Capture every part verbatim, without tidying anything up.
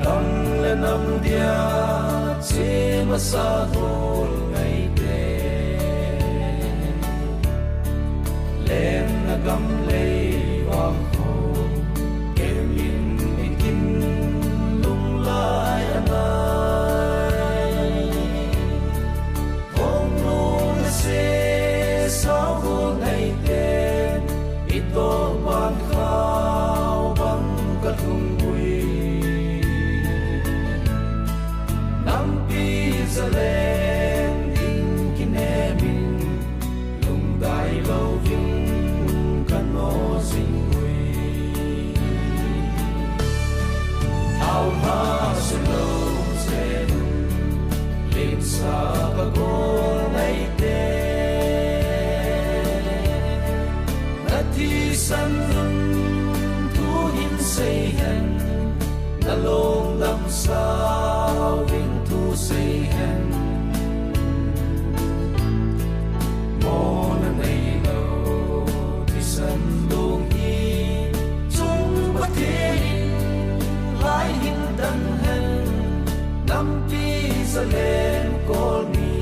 Dang le nam dia che masa hol ngai te. Len na gam lei vang ho, ken in ikin lung lai anai. Hong nung na se sao hol ngai te, i to ban khao bang ka thung ui. Nampi zalen in kinem in, lungdai louvin ka no zing ui. Thao ha se lo se, lim sa ka gol ngai te. Na thisan nun thu hin sei hen, na lungdam sao in thu sei hen. Mona nei lo thisan lung hi, chung Pathen in lai hin dan hen, nampi zalen kol ni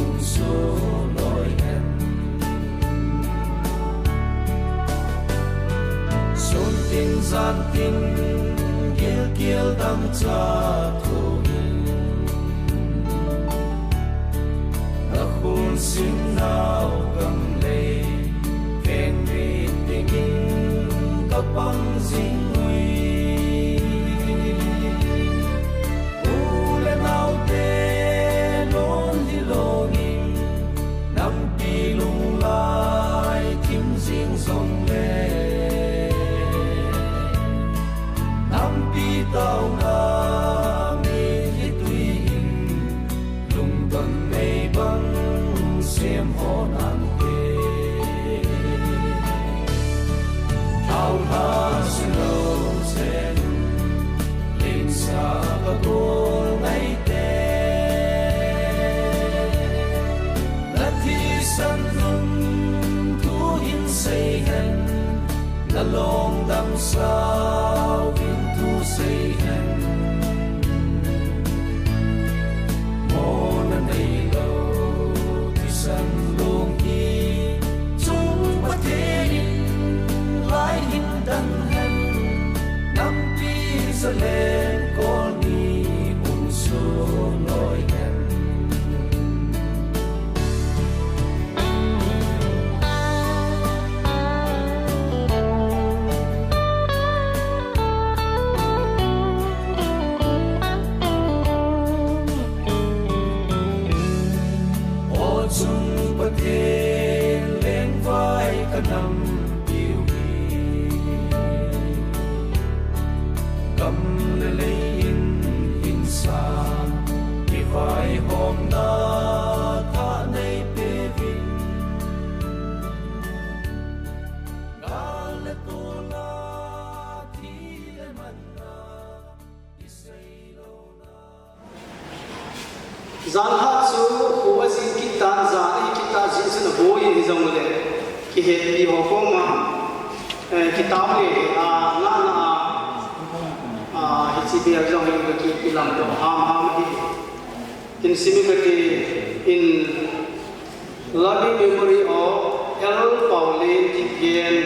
um so loi hen. Sun tin zan tin gilkel dam cha thu in, na khun sin nau gam lei ven ri dingin ka pang zing ui. U le nau te lon hi longin, nampi lung lai thim zing zong le, nampi tau na mi hi tui in, lungdon nei bang sem ho nang te. Thao ha si lo chen, lim sa ka gol ngai te. Na thisan nun thu hin sei hen, na lungdam sao in thu sei hen. Mona nei lo thisan lung hi, chung Pathen in lai hin dan hen, nampi zalen kol ni um so loi hen. O chung Pathen lengvai ka nam piu hi, gam le lei in hinsa kivaihomna tha nei peuvin. Gal le tuna, thi le manna, kisei louna. Jan khat chu kho ajing kit tan, jan ahi kit tan, jin chun aboi in hijongle kihetpi ho koma, eh, kitam le, ah, ngahna a, ah, hiche bel jong hi ka kipi lam doh hamham ahi. Kin simi kati in, Loving Memory of L Paulin Kipgen.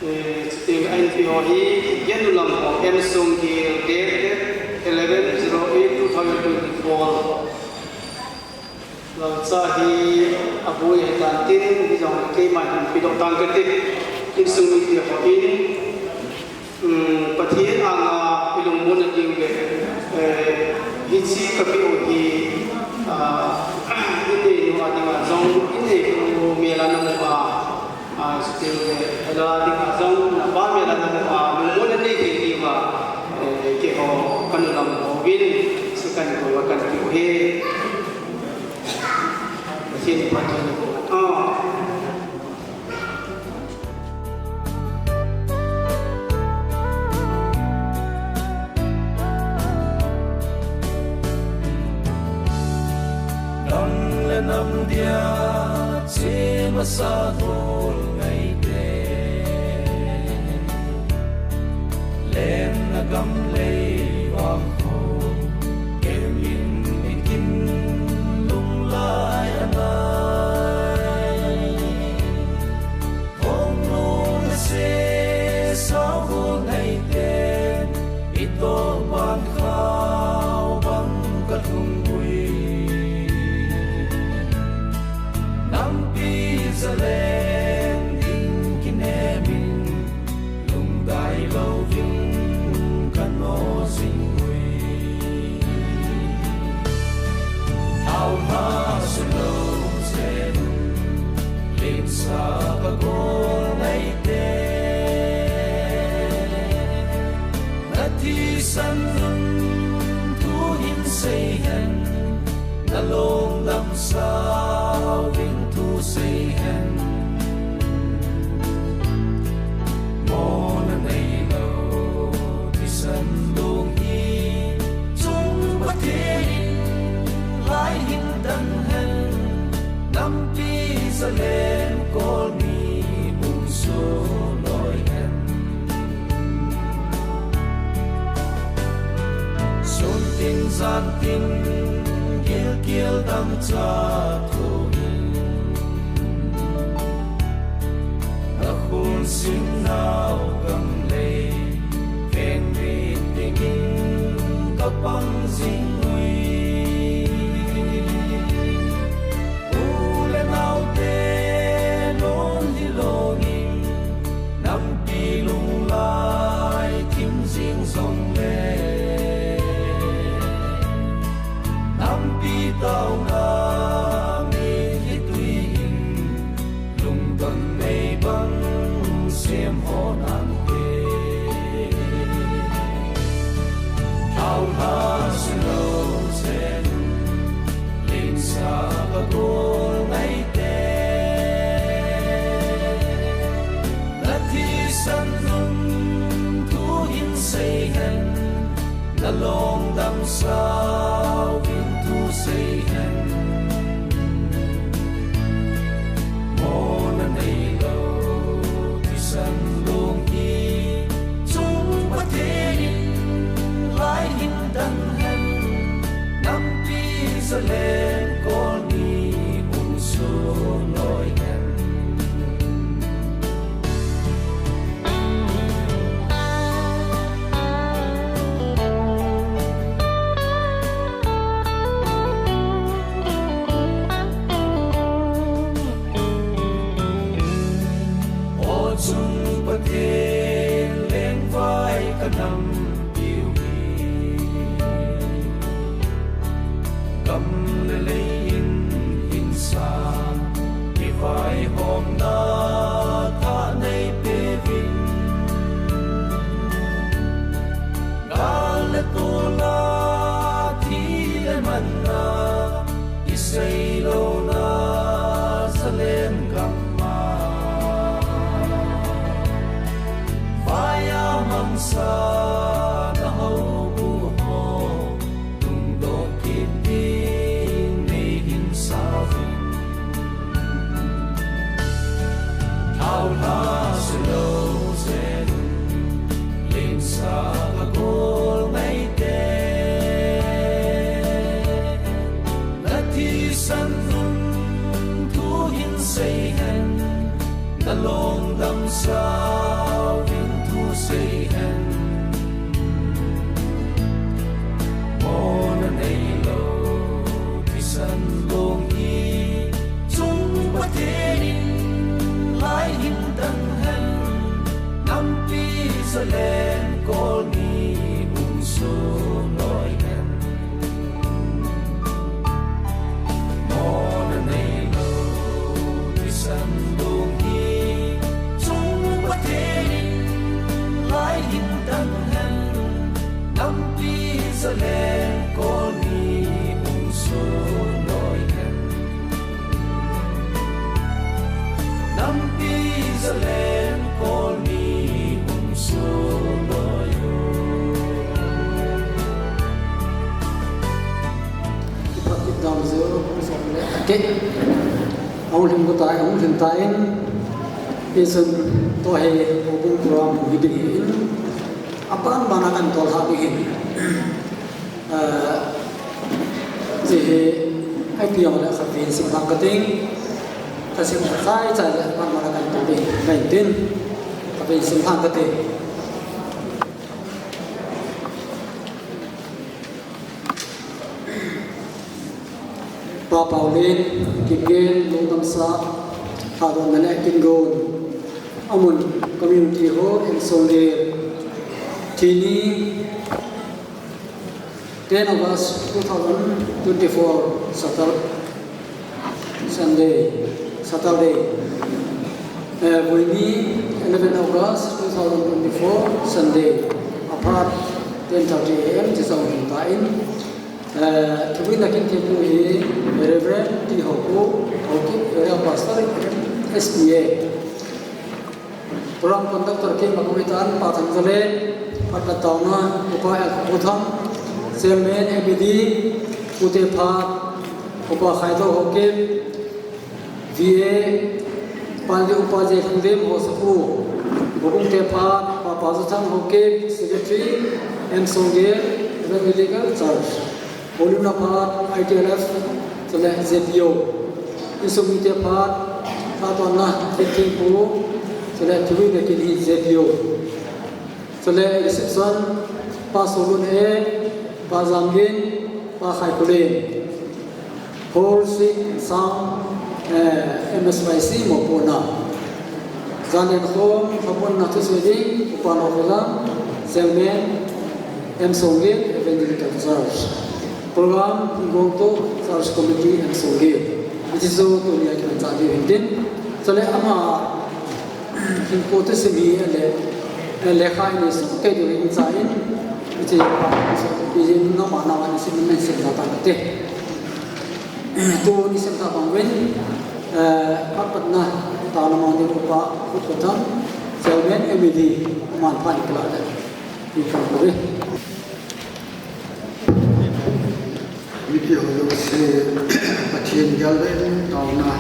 Eh, chuteng a inpi ho hi, Kipgen nu lam ho, M Songil, date eleven zero eight two thousand twenty-four. Lalcha hi aboi ahitan tin, hijong keiman hin pedoh tang kate, insung mite ho in, um, Pathen anga ilungmonna diu le, eh, hiche kapeh u hi, ah, inneinu a dinga jong, inneitu mel a namu a, ah, chuteng le, hello a dinga jong, napa mel a namu a, lungmonna nei thei diuva, eh, keiho kanu lam uvin, hiche kanbol uva kanpeh u ahi. Tia che masa dol ngaite, leng na gam lei vang ho, kem in ikin lung lai anai. Hong nung a se sao bu ngaite, i to ban khao bang ka lung ui. Nampi zalen ding kinem in, lungdai lo vin ka no zing ui. Thao ha su lo zen, lim sa ka gol ngaite. Na thisan nun thu hin sei hen, na lungdam sao vin thu sei hen. Mo na nei lo, thisan lung hi, chung Pathen in lai hin tan hen. Nampi zalen kol mi hung sun loi hen. Sun tin jan tin, gilkel dang cha thu in. Na khun sin nau gam lei, veng rit dingin ka pang zing ui. U le nau te non hi longin, nampi lung lai thim zing zong le. Nampi tau na mi hi tui in, lungdon nei bang sem ho nang te. Thao ha su lo zen, lim sa ka gol ngaite. Na thisan nun thu hin sei hen, na lungdam sao vin thu sei hen. Mo na nei lo, thisan lung hi, chung Pathen in lai hin tan hen. Nampi zalen kol mi hung sun loi hen. O chung Pathen lengvai ka nampiu hi. Gam le lei in hinsa, i vaihomna tha nei pe vin. Gal le tol a thi le manna, i sei lona zalen gam a. Vai a mangsa na hou bu ho, lungdon kit ding nei hin sa vin. Thao la su lo zen, lim sa ka gol ngaite. Na thisan nun thu hin sei hen, na lungdam sao vin thu sei hen. Mo na nei lo, thisan lung hi, chung Pathen in lai hin tan hen. Nampi zalen kol mi hung sun loi hen. Mo na nei lo, thisan lung hi, chung Pathen in lai hin tan hen. Nampi zalen kol mi hung sun loi hen. Nampi zalen kol mi hung sun loi hen. Kipat kit dam zeu, Ke, ahung lhing ko tai, ahung lhing tai in, isun to he, obung program hi ding in, apan bana kan to ha ding in. Eh, Chi hi, ai piang le khatvei sim lang ka ting. Ka sim kha chai chai le, man man kan tu ding. Ngai tin. Khatvei sim lang ka ting. Pa Paulin, Kipgen, Lungdamsa, Thadon Nane, Kingon. Amun, community ho, Insongir. Tini, ten August two thousand twenty-four, Saturday, Sunday, Saturday. Eh, Vuini, eleven August two thousand twenty-four, Sunday. Aphat ten thirty A M, Chisau Hinta in. Eh, Thuina Kin Thipu hi Reverend T Hopu, Hoki, Area Pastor, S P A. Program conductor kei ma kong hitan, Pa Thangjalen, phat phat taona, Upa L Khothang, Chairman M E D, Pu Tephat, Upa Khaito Haokip, V A, Pandi Upa J Thanglim, Hosapu, Bukung Tephat, Papa Zathang Haokip, Secretary, M Songel, Evangelical Church. Volume na phat, I T L F, chule Z P O. Insung mite phat, phat wan na, King King Pu, chule Thui na kin hi Z P O. Chule reception, Pa Solun e, Pa Zamgin, Pa Khai Kulin. Hall six, sound, eh, M S Y C, mo po na. Zanen khom, khapon na thu sui ding, Upa Nokholam, Chairman, M Songit, Evangelical Church. Program, Gongto, Church Committee, M Songit. Iti so, tu ni a kiman cha di hintin. Chule ama, hin ko te simi, ele, ele khai ni so, ke di hin cha in. Iti, iti, nama, nama, ni simi, men simi, na ta te. Tuni sem ta bang ven, eh, pat pat na, ta na mang ding upa, khut ko thang, chairman M E D, man phan kila le, ni kan ko ve. Miki ho lo se, Pathen gal le, ta na,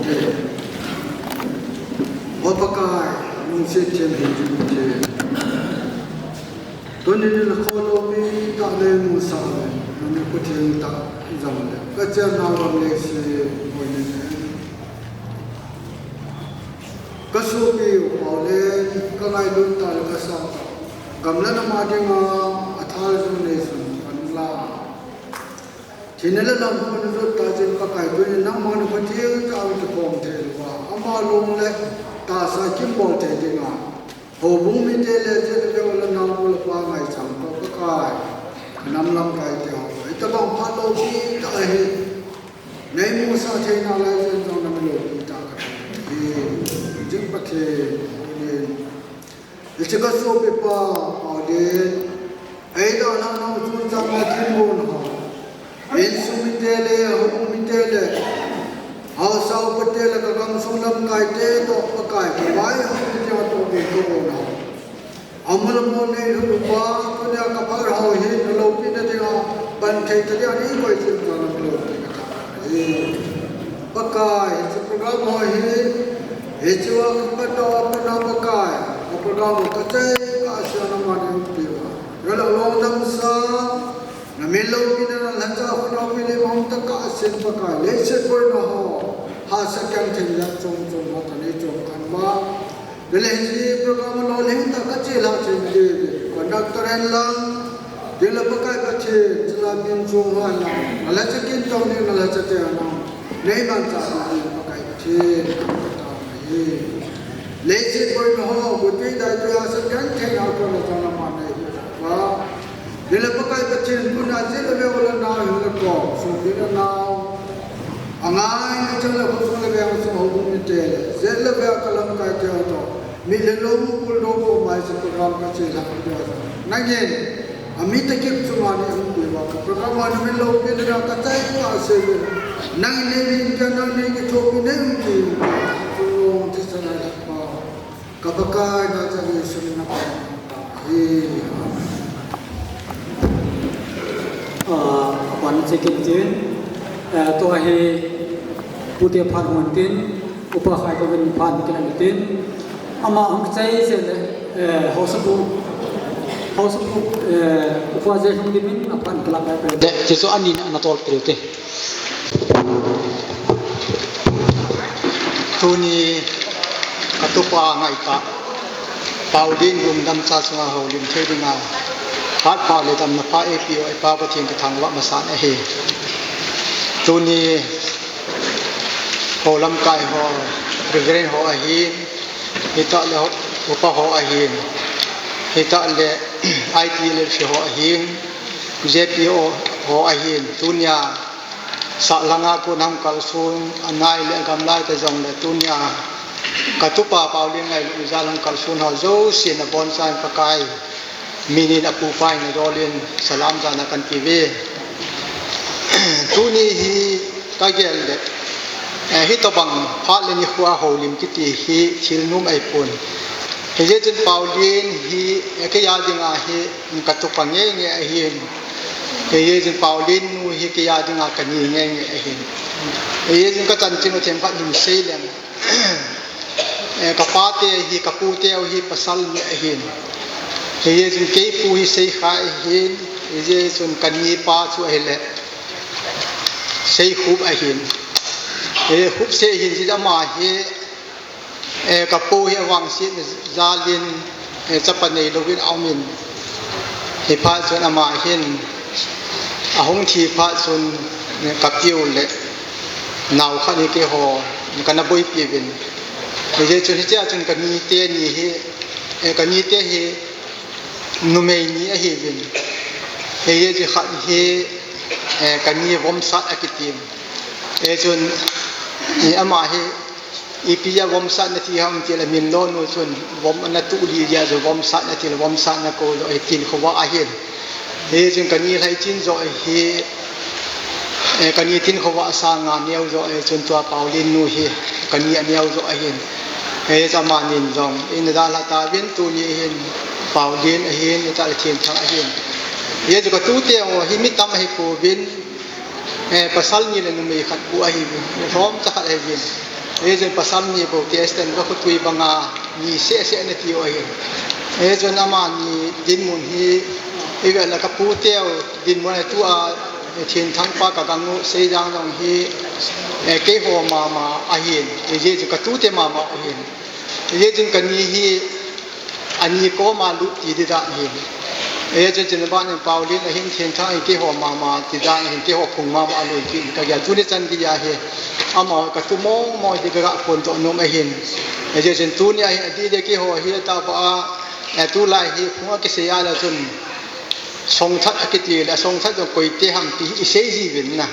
te. Ho Pakai, nung se them hin ju te. Tuni ni la kholo mi ta le mu sa le, nami Pathen ta jam le. Ka chen na ram le se, mo ni ne. Ka sopi u Paulin, ka ngailutna le ka sap. Gamla na ma dinga, a thal jong nei sun, kan la. Thina le lam khun jot ta jin Pakai, tuni nangman Pathen ta ang kikhom thei uva. Ama long le, tahsa kimbol thei dinga. Houbung mite le, jet le, le, u le nao, u le pa ngaichang, Pa Pakai. Nam lamkai te ho. Hitabang phat loupi ta hi. Nei musah theina lai jen jong na mi loupi ta ka. Hi, jing Pathen, amen. Hiche ka sopipa, Paulin. Eidalhah nau chungchang a thilgon ho. Insung mite le, houbung mite le. Haosa upa te le, ka gamsung lamkai te toh Pakai, ka vaihom mite toh ka gon ho. Amul amul nei lhun uva, tunia ka phat ho hi, na loupina dinga, pan thei ta dia ni koi chim ka na loupina ka. Hi. Pakai, hiche program ho hi, hiche va ka pat na, pat na Pakai, ka program ho ka chai ka sia na ma ni pi va. Yala long dam sa, na min loupina na lhacha khun a pi le mong ta ka sin Pakai, leiset boina ho, hahsa keng thei jat chom chom ho ta nei chom khan va. Vele hiche program a lolhing tah a ka chelha thei ding. Conductor hen lang, ding le Pakai Pathen, chulai min chung ho hen lang. Na lhacha kin tong ding, na lhacha te hen lang. Nei manchah ding Pakai Pathen, ka ta mai. Leiset boina ho, gutui daitui a sa kan thei hao ko na chang na ma nei. Wa. Dile Pakai Pathen, tuna jet le ve u le nao hin le kom, sopi le nao. Angai le chang le khosung le veng sung houbung mite le. Jet le ve a ka lamkai te ho toh. Mi le lom kul do ko mai se program ka chelha ko dia. Nangin, ami te kip chunga ni um kui va ka program a na min loupi le na ka chai ka se ve. Nangin nei min ka nangin nei kithopi nei um ki. Chulong thi sa na la pa. Ka Pakai na cha ni sum na pa hi. Ah, apan che kin tin. Eh, tua hi Pu Tephang hon tin, Upa Khaitovin phan kilang tin, ama hung chai se le, eh, Haosapu, Haosapu, eh, Upa J. Lhungdimin aphan kilang pai pai. Le, ti chu ani na, na tol pe te. Tuni ka tupa ngai ta. Paulin lungdam cha chunga houlim thei dinga, phat pha le damna pha eipe u, i Pa Pathen ka thangvah masat ahi. Tuni ho lamkai ho, Reverend ho ahin, hitah le ho, upa ho ahin, hitah le I T L F ho ahin, J P O ho ahin, tunia, Sahlanga kon hung kalson, anai le agamlai te jong le tunia ka tupa Paulin ngailu jal hung kalson ho jouse nabonchauvin Pakai minin apupa in adolin salam jana kan ti uve. Tuni hi ka gel le, eh, hitobang phat le nikho a houlim kiti hi thil nom ahipon. Hijeh chun Paulin hi, eh, kei a dinga hi ka tupa ngeingei ahin. Hijeh chun Paulin nu hi kei a dinga ka ni ngeingei ahin. Hijeh chun ka chanchin u themkhat hin sei leng. Eh, ka pate hi, ka pute u hi pasal ni ahin. Hijeh chun kei pu hi Seikha ahin. Hijeh chun ka ni pa chu ahile Seikhup ahin. Eh, Khupsei ahin, hijeh ama hi, eh, ka pu hi avangsetna jalin, eh, chapa neilouvin aumin. Hiphat chun ama hin ahung thi phat chun, eh, ka piu le nao khat hi keiho kana boipi uvin. Hijeh chun hichea chun ka nite ni hi, eh, ka nite hi numei ni ahiuvin. Hijeh chun khat hi, eh, ka ni Vomsat akitin. Hijeh chun, eh, ama hi Ipi jeh a Vomsat nati ham tile min lonu chun vom ana tuh lih jeh a chu Vomsat nati le Vomsat nakou lou ahi tin khovah ahin. Hichun ka ni lhaichen joh hi, eh, ka ni tin khovah sanga neo joh ahi chun tua Paulin nu hi ka ni aneo joh ahin. Hichun amanin jong eina dalha tauvin tuni hin Paulin ahin, hitah le Thenthang ahin. Hichu ka tute ho hi mi tam ahipouvin, Eh, pasal ni le numei khat bou ahiuvin, lhomcha khat ahiuvin. Hichun pasal ni bou Christian va khotui banga ni sehseh nati u ahin. Hichun amani dinmun hi, ivet le ka puteu dinmun hi tua, eh, Thenthang pa ka gang u Seijang jong hi, eh, keiho mama ahin. Hichun ka tute mama ahin. Hichun ka ni hi, ani koma lut ti di dan ahin. Hichun chun banin Paulin ahin Thenthang ahin keiho mama ti dan ahin keiho phung mama alui ti ka gel tuni chan geiya hi. Amaho ka tu mong mong ti ka ga phondoh nom ahin. Hichun tuni ahin adih deh keiho hi atahbeh a, eh, tulai hi phung a kisei a le chun Songthat akiti le, Songthat jong koite ham ti hi isei jiuvin na.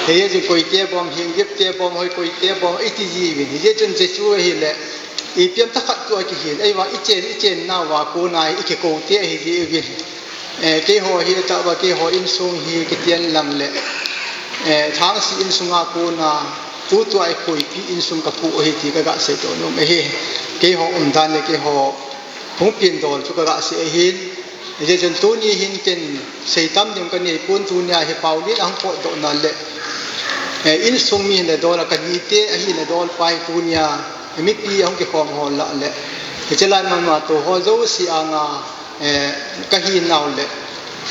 Hichun koite bom, Henggep te bom, hoi koite bom, iti jiuvin. Hichun Jesu ahile, ipi ham tah khat chu akihin, ahivang ichen, ichen nauva kona hi ikikou te ahi jiuvin. Eh, keiho hi atahbeh keiho insung hi kitian lang le, eh, Thangsi insunga kona tutua ikhoipi insung kapu ahi ti ka ga seidoh nom ahi. Keiho umdan le keiho hung pindol chu ka ga sei ahin. Hichun tuni hin ken seitam ding kanei pon tunia hi Paulin ahung potdoh na le, eh, insung mi hin adol a ka nite ahin adol pa hi tunia mipi ahung kikhom ho lah le. Hiche lai mama tou ho jouse anga, eh, kahi nau le,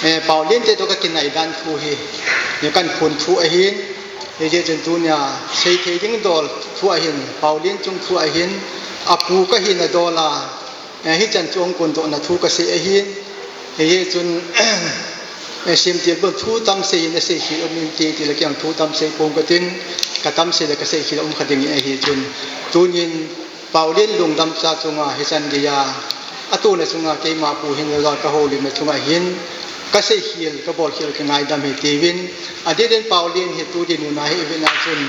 eh, Paulin te toh ka kinai dan thu hi, eh, kan phun thu ahin. Hichun tunia seithei ding dol thu ahin, Paulin chung thu ahin, apu kahin adol a, Eh, hichan chu hung kondohna thu kasei ahin. Hichun, eh, Semtil pon thu tam sei in asei khel um inte tile kei jong thu tam sei pong katin, ka tam sei le kasei khel um kha ding ahi chun. Tunin Paulin lungdam cha chunga hichan geiya, atuna chunga keima pu hin lala ka houlimna chunga hin, kasei khel, kabol khel kingaidam ahi tiuvin, adeh in Paulin hi tu dinmun a hi ivena chun,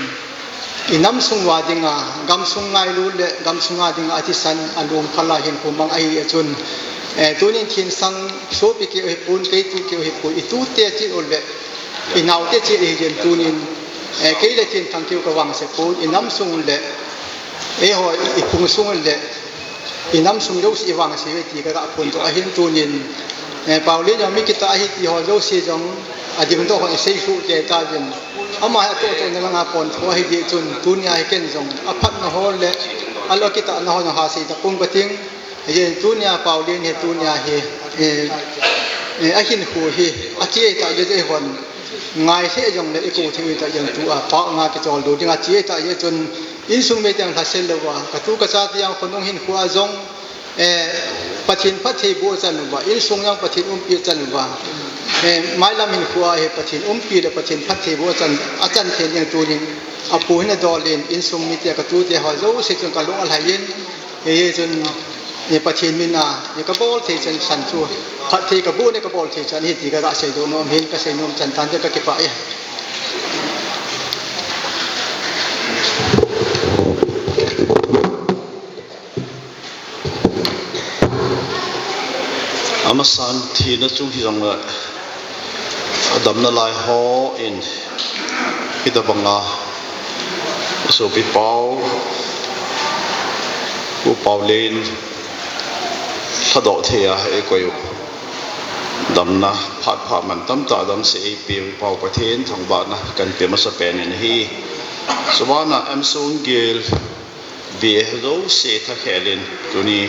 inam sung uva dinga, gamsung ngailu le gamsunga dinga athisan alum khala hin khumang ahi a chun, eh, tunin thinsang sopi keu hipon, kei tu keu hipon, itute cheh u le, inaote cheh ihi jeh in tunin, eh, kei le Thenthang keu kavangse pon, inam sung le, eiho, i, iphung sung le, inam sung jouse ivangse uve ti ka ga phondoh ahin tunin, eh, Paulin jong mi kitah ahi ti ho jouse jong, Ading toh hon isei suh kei ta jin. Ama hi atoh toh na langa pon tho hi di chun tunia hi ken jong aphatna ho le alo kitahna ho na ha sei ta pum ka ting. Yen tunia Paulin hi tunia hi, eh, eh, ahin khu hi, achi ta je je hon. Ngai se jong le iku thi ta jong tua pa nga ki chol du ding achi ta je chun insung me teng thasel lo wa. Ka tu ka cha ti yang khonung hin khu a jong Eh, Pathen phattheiboh achan uva, insung jong Pathen umpi achan uva. Eh, mailam hinkho a hi Pathen umpi le Pathen phattheiboh achan, achan thei ding tunin, apu hin adolin, insung mite ka tute ho jouse chun ka lung alhaiyin, eh, chun, eh, Pathen mina, eh, ka bol thei chan san chu, phatthei ka boh ne ka bol thei chan hi ti ka ga seidoh nom hin, ka seinom chan tan te ka kipah e. Amasan thina chung hi jong le, adamna lai hon, hitabanga, sopi pau, Pu Paulin, lhadoh thei a, eikoi u. Damna, phat pha man tamtah dang se eipeu, Pau Pathen, thangvahna, kan pe masapen in ahi. Chubana M. Songgel, Ve jouse thakhel in tuni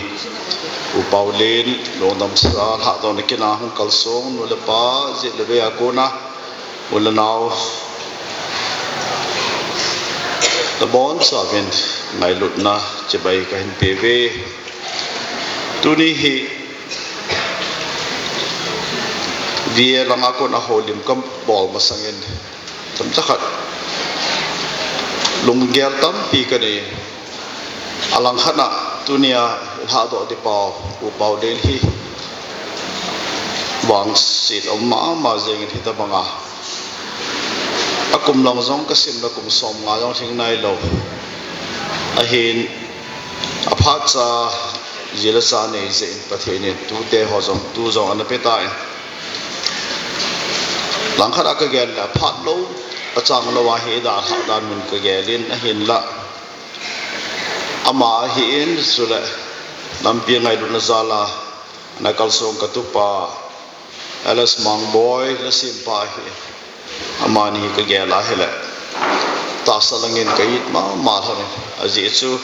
U Paulin lungdam sa lhadohna kin a hung kalsong nu le pa jeh le vei a kona u le nao nabonchauvin ngailutna chibai kahin pe uve. Tuni hi V A langa kona houlim kabol masangin Chomcha khat lunggel tampi kanei. Alangkhat a tunia lhadoh ding pau, U Paulin hi vangset um mama jengin hitabanga. Akum lang jong kasim le kum som nga jong lhing nailou. Ahin aphat cha ji le cha nei jeh in Pathen in tute ho jong tu jong ana pe tan. Langkhat a kagel le aphat lou, achang lou ahi da lhah dan mun kagel in ahinla. Ama ahin chule lampi ngailutna jal a ana kalsong katupa L S Mangboi le simpa hi. Amani hi kagel a hile. Tahsa langin ka it mama lhon in. Ajeh chu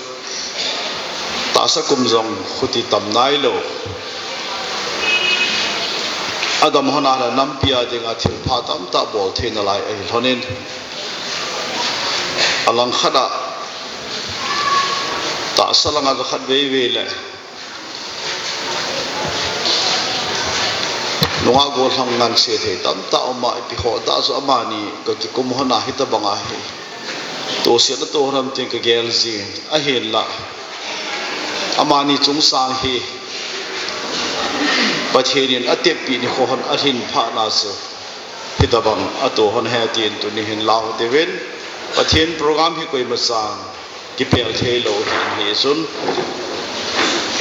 tahsa kum jong khuti tam nailou. Adam hon a le nampi a dinga thilpha tamtah bol thei nalai ahi lhon in. Alangkhat a tahsa langa ka khat vei vei le. Nungah gollhang nganse thei tamtah um a ipi khoh tah chu amani kakikum hon a hitabanga hi. Tohsetna toh hon ham tin kagel jin ahinla. Amani chungsang hi Pathen in ateppi nikho hon alhin phat na chu. Hitabang atoh hon ahi tin tuni hin lau tivin. Pathen program hi koima chan kipel thei lou hin hi chun.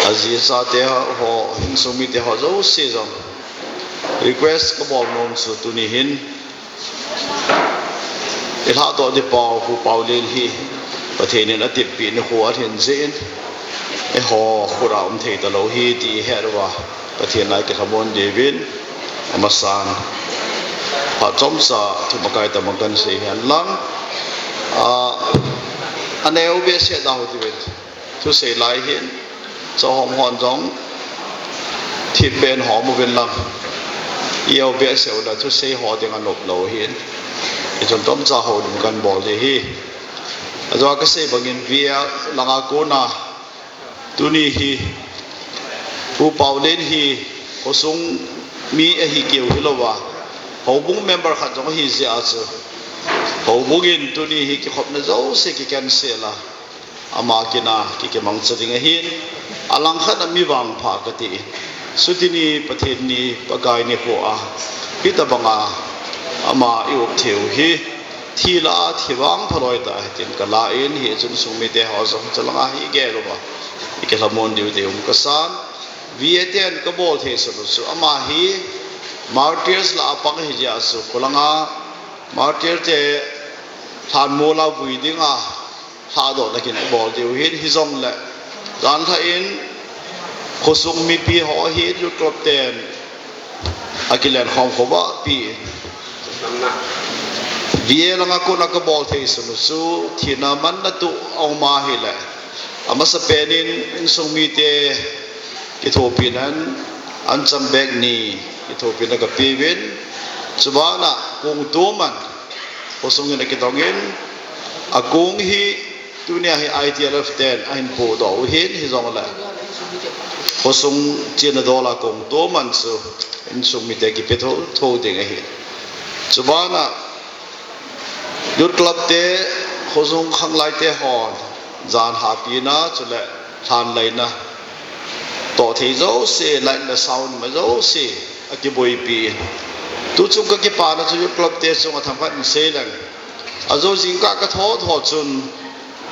Aji achate ho, insung mite ho jouse jong. Request kabol nom chu tuni hin. Ilhadoh ding pau, Pu Paulin hi. Pathen in ateppi nikho alhin jeh in. Eiho khut a um thei talou hi ti ihet uva. Pathen lai kilhamon diuvin. Amasan. Phat chomcha thumakai tamang kan sei hen lang. A, aneo behseh da ho tivin. Thusei lai hin. Chahom hon jong. Thipbeh in hom uvin lang. Eo behseh u le thusei ho ding anop lou hin. Hichun chomcha houlim kan bol ding ahi. Ajeh a kasei bangin V A langa kona Tuni hi, Pu Paulin hi, khosung mi ahi keu hilouva, houbung member khat jong ahi jeh a chu, houbung in tuni hi kikhopna jouse ki cancel a, ama kin a ki, kimangcha ding ahin, alangkhat a mi vangpha kati. Chuti ni, Pathen ni, Pakai nikho a, hitabanga, ama i-up theiu hi, Thi lah a thi vangpha loi tah hitin kala in, hichun sung mite ho jong chalanga hi gel uva. I kilhamon diu ding um kasan. V A ten kabol thei sah chu ama hi martyrs lah a pang ahi jeh a chu kholanga martyr te lhanmol a vui dinga lhadohna kin bol diu hin hijongle. Janlhah in khosung mipi ho hi youth club ten akilen khom khova pi. V A langa kona kabol thei sunu chu thina manna tu auma hile, amasa penin insung mite kithopina, an chambek ni kithopina kapeuvin, chubana kong tuman khosungin akitongin, akong hi tunia hi I T L F ten ahin podoh u hin, hijongle khosung chena dola kong tuman chu insung mite kipe tho, tho ding ahi. Chubana Youth Club te, khosung khanglai te hon, jan hapina, chule lhan laina, toh thei jouse, light le sound ma jouse akiboipi. Tuchung kakipana chu Youth Club te chunga themkhat in seileng. Ajo jingkah katho tho chun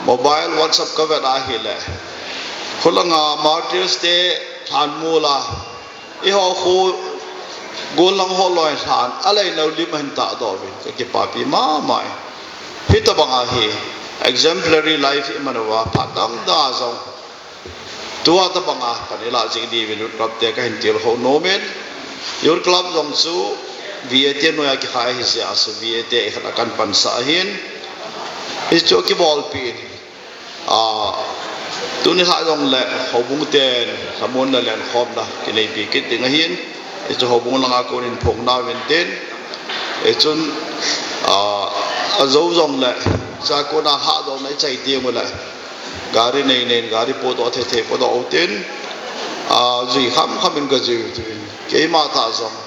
mobile WhatsApp kavet ahile, khulanga Martyrs te lhanmol a, eiho khu golhang ho loi lhan, alei lou lim ahin tahdoh uvin, kakipapi mama e. Hitabanga hi exemplary life iman uva, phat dang dang a jong tua tabanga pan ilah jing diuvin Youth Club te kahin tilkhou nomin, Youth Club jong chu V A te noiya kikhai ahi jeh a chu V A te ikhat a kahin pansah ahin, hichu kibolpi in, a, tuni lhah jongle houbung ten lhamon le lenkhomna kineipi kit ding ahin, hichu houbung langa konin phongna uvin tin, hichun, a, ajo jongle, cha kona lhahdohna ichai tengule, gari nei neiin gari podoh thei thei podoh utin, a, jui kham khamin kajui utin, keima tah jong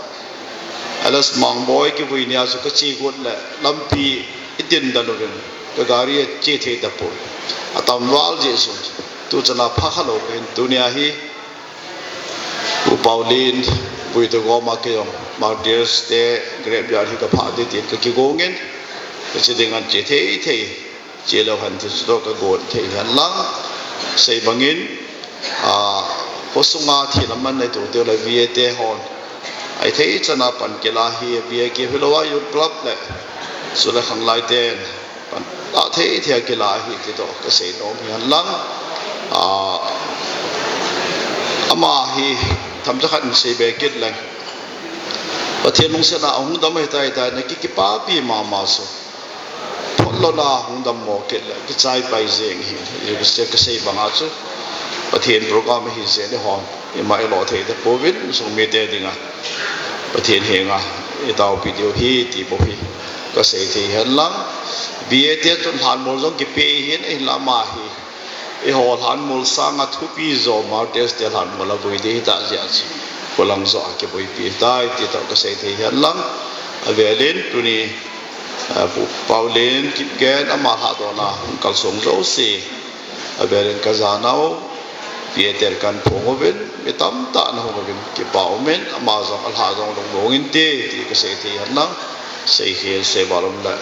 L S Mangboi kivui nia chu kache got le lampi itin dan uvin, kagari ache thei tapoi. Atamval jeh chun tuchana phakhalou kahin, tunia hi Pu Paulin vui togoma kei jong Martyrs te Grave Yard hi kaphah ding tin kakigongin, kache ding an che thei thei, chelou hen ti chu toh kagon thei hen lang, sei bangin, a, khosunga thina manna itoh teu le V A te hon, ahithei chana pan kila hi, V A keu hilouva Youth Club le, chule khanglai ten pan la thei thei kila hi ti toh kasei nom hi hen lang, a, ama hi themcha khat in seibe kit leng, Pathen lungsetna ahung dam ahitai tai, nakikipapi mama chu. Photlouna hung dammo kit le kichai pai jeng hi, kasei banga chu Pathen program ahi jeh in eihon ima ilo thei tapouvin, insung mite dinga Pathen henga itaopi diu ahi ti bou hi kasei thei hen lang, V A te chun lhanmol jong kipe ahin, ahinla ama hi eiho lhanmol sanga thupi jo Martyrs te lhanmol a vui ding ahitah jeh a chu, khulang joh a kiboipi tai ti toh kasei thei hen lang, avelin tuni, a, Pu Paulin Kipgen ama lhahdohna hung kalsong jouse, avelin kajanau, V A te kahin phong uvin, mi tamtah in ahung uvin, kipa umin, ama jong alhah jong lungmong inte ti kasei thei hen lang, seikhel seival umle,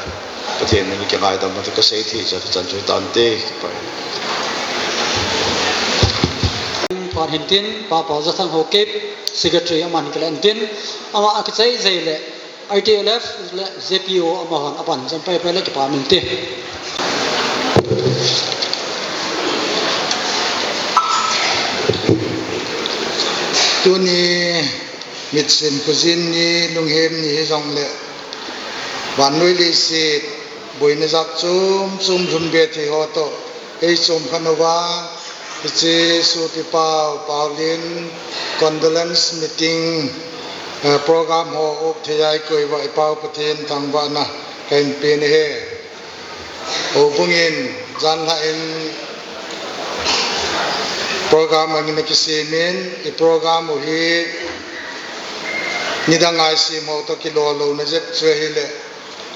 Pathen min kingaidam uvin ti kasei thei chu, kachan chu hitante, kipah e. Phat hintin, Pa Paojathang Haokip, Secretary aman kilah intin, ama akichai jeh le, I T L F le Z P O amahon apan jan pai pai le kipa minte. Tuni mitsim khojin ni, lunghem ni hijongle, vannoi leiset boina jat chom chom lhunbe thei ho toh eichom khan uva, hiche sut ipau Paulin condolence meeting, eh, program ho up thei a ikoi uva ipau Pathen thangvahna kahin pen ahi. Houbung in janlhah in program angin akisemin, i program u hi nidanga isem ho toh kilou louna jep chu ahile,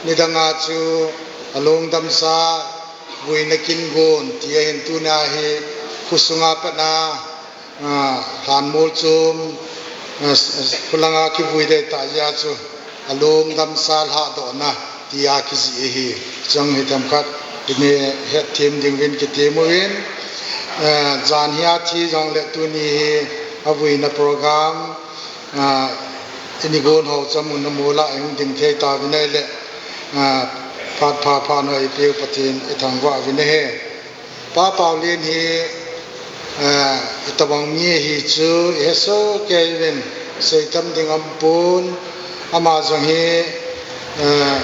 nidanga chu alungdamsa vuina kin gon ti ahin, tunia hi khosunga patna, a, lhanmol chom, a, s-, s-, khulanga kivui ding ahitah jeh a chu alungdamsa lhahdohna tia kijih ahi. Chang hi themkhat ini hetthem ding uvin kitem uvin, a, jan hi athi jongle tuni hi avuina program, a, ini gon ho chu amun amol a ihung ding thei tauvin ahile, a, phat pha pha noi ipeu Pathen ithangvah uvin ahi. Pa Paulin hi, eh, itobang mi ahi chu ihesoh kei uvin, seitam ding aumpon, ama jong hi Eh,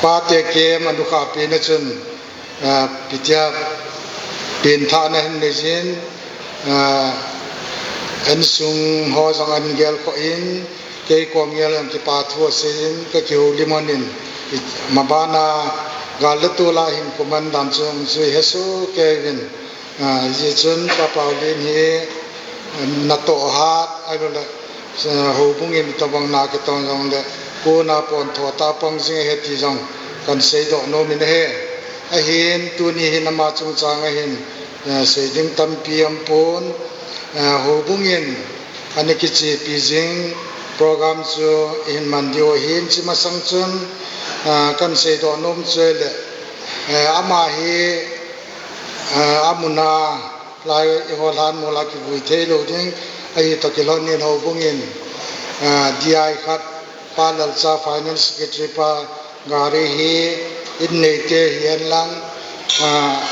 pate kem anukhah pena chun, eh, pitia pengthahna hin neijin, eh, insung ho jong ahin gelkhoh in, kei kom gel jong kipa thu aseiyin, kakihoulim lhonin, i, mabana gal le tol a hin kuman dan chu jui hesoh keiyuvin, Ah, hijeh chun Pa Paulin hi, eh, natoh hat, ahilouleh, eh, houbung in itobang na kitong jongleh, kona pon thotah pang jing ahi ti jong kahin seidoh nomin ahi. Ahin, tuni hin ama chungchang ahin, eh, seiding tampi aumpon, eh, houbung in ana kichepi jing program chu ihin man diu ahin, hiche masang chun, eh, kahin seidoh nom chu ahileh, eh, ama hi, Ah, amuna lai eiho lhan mola kivui theilou ding, ahi toh kilhonin houbung in, ah, D I khat, Pa Lalcha Finance Secretary pa gari hi, in neite hihen lang, ah,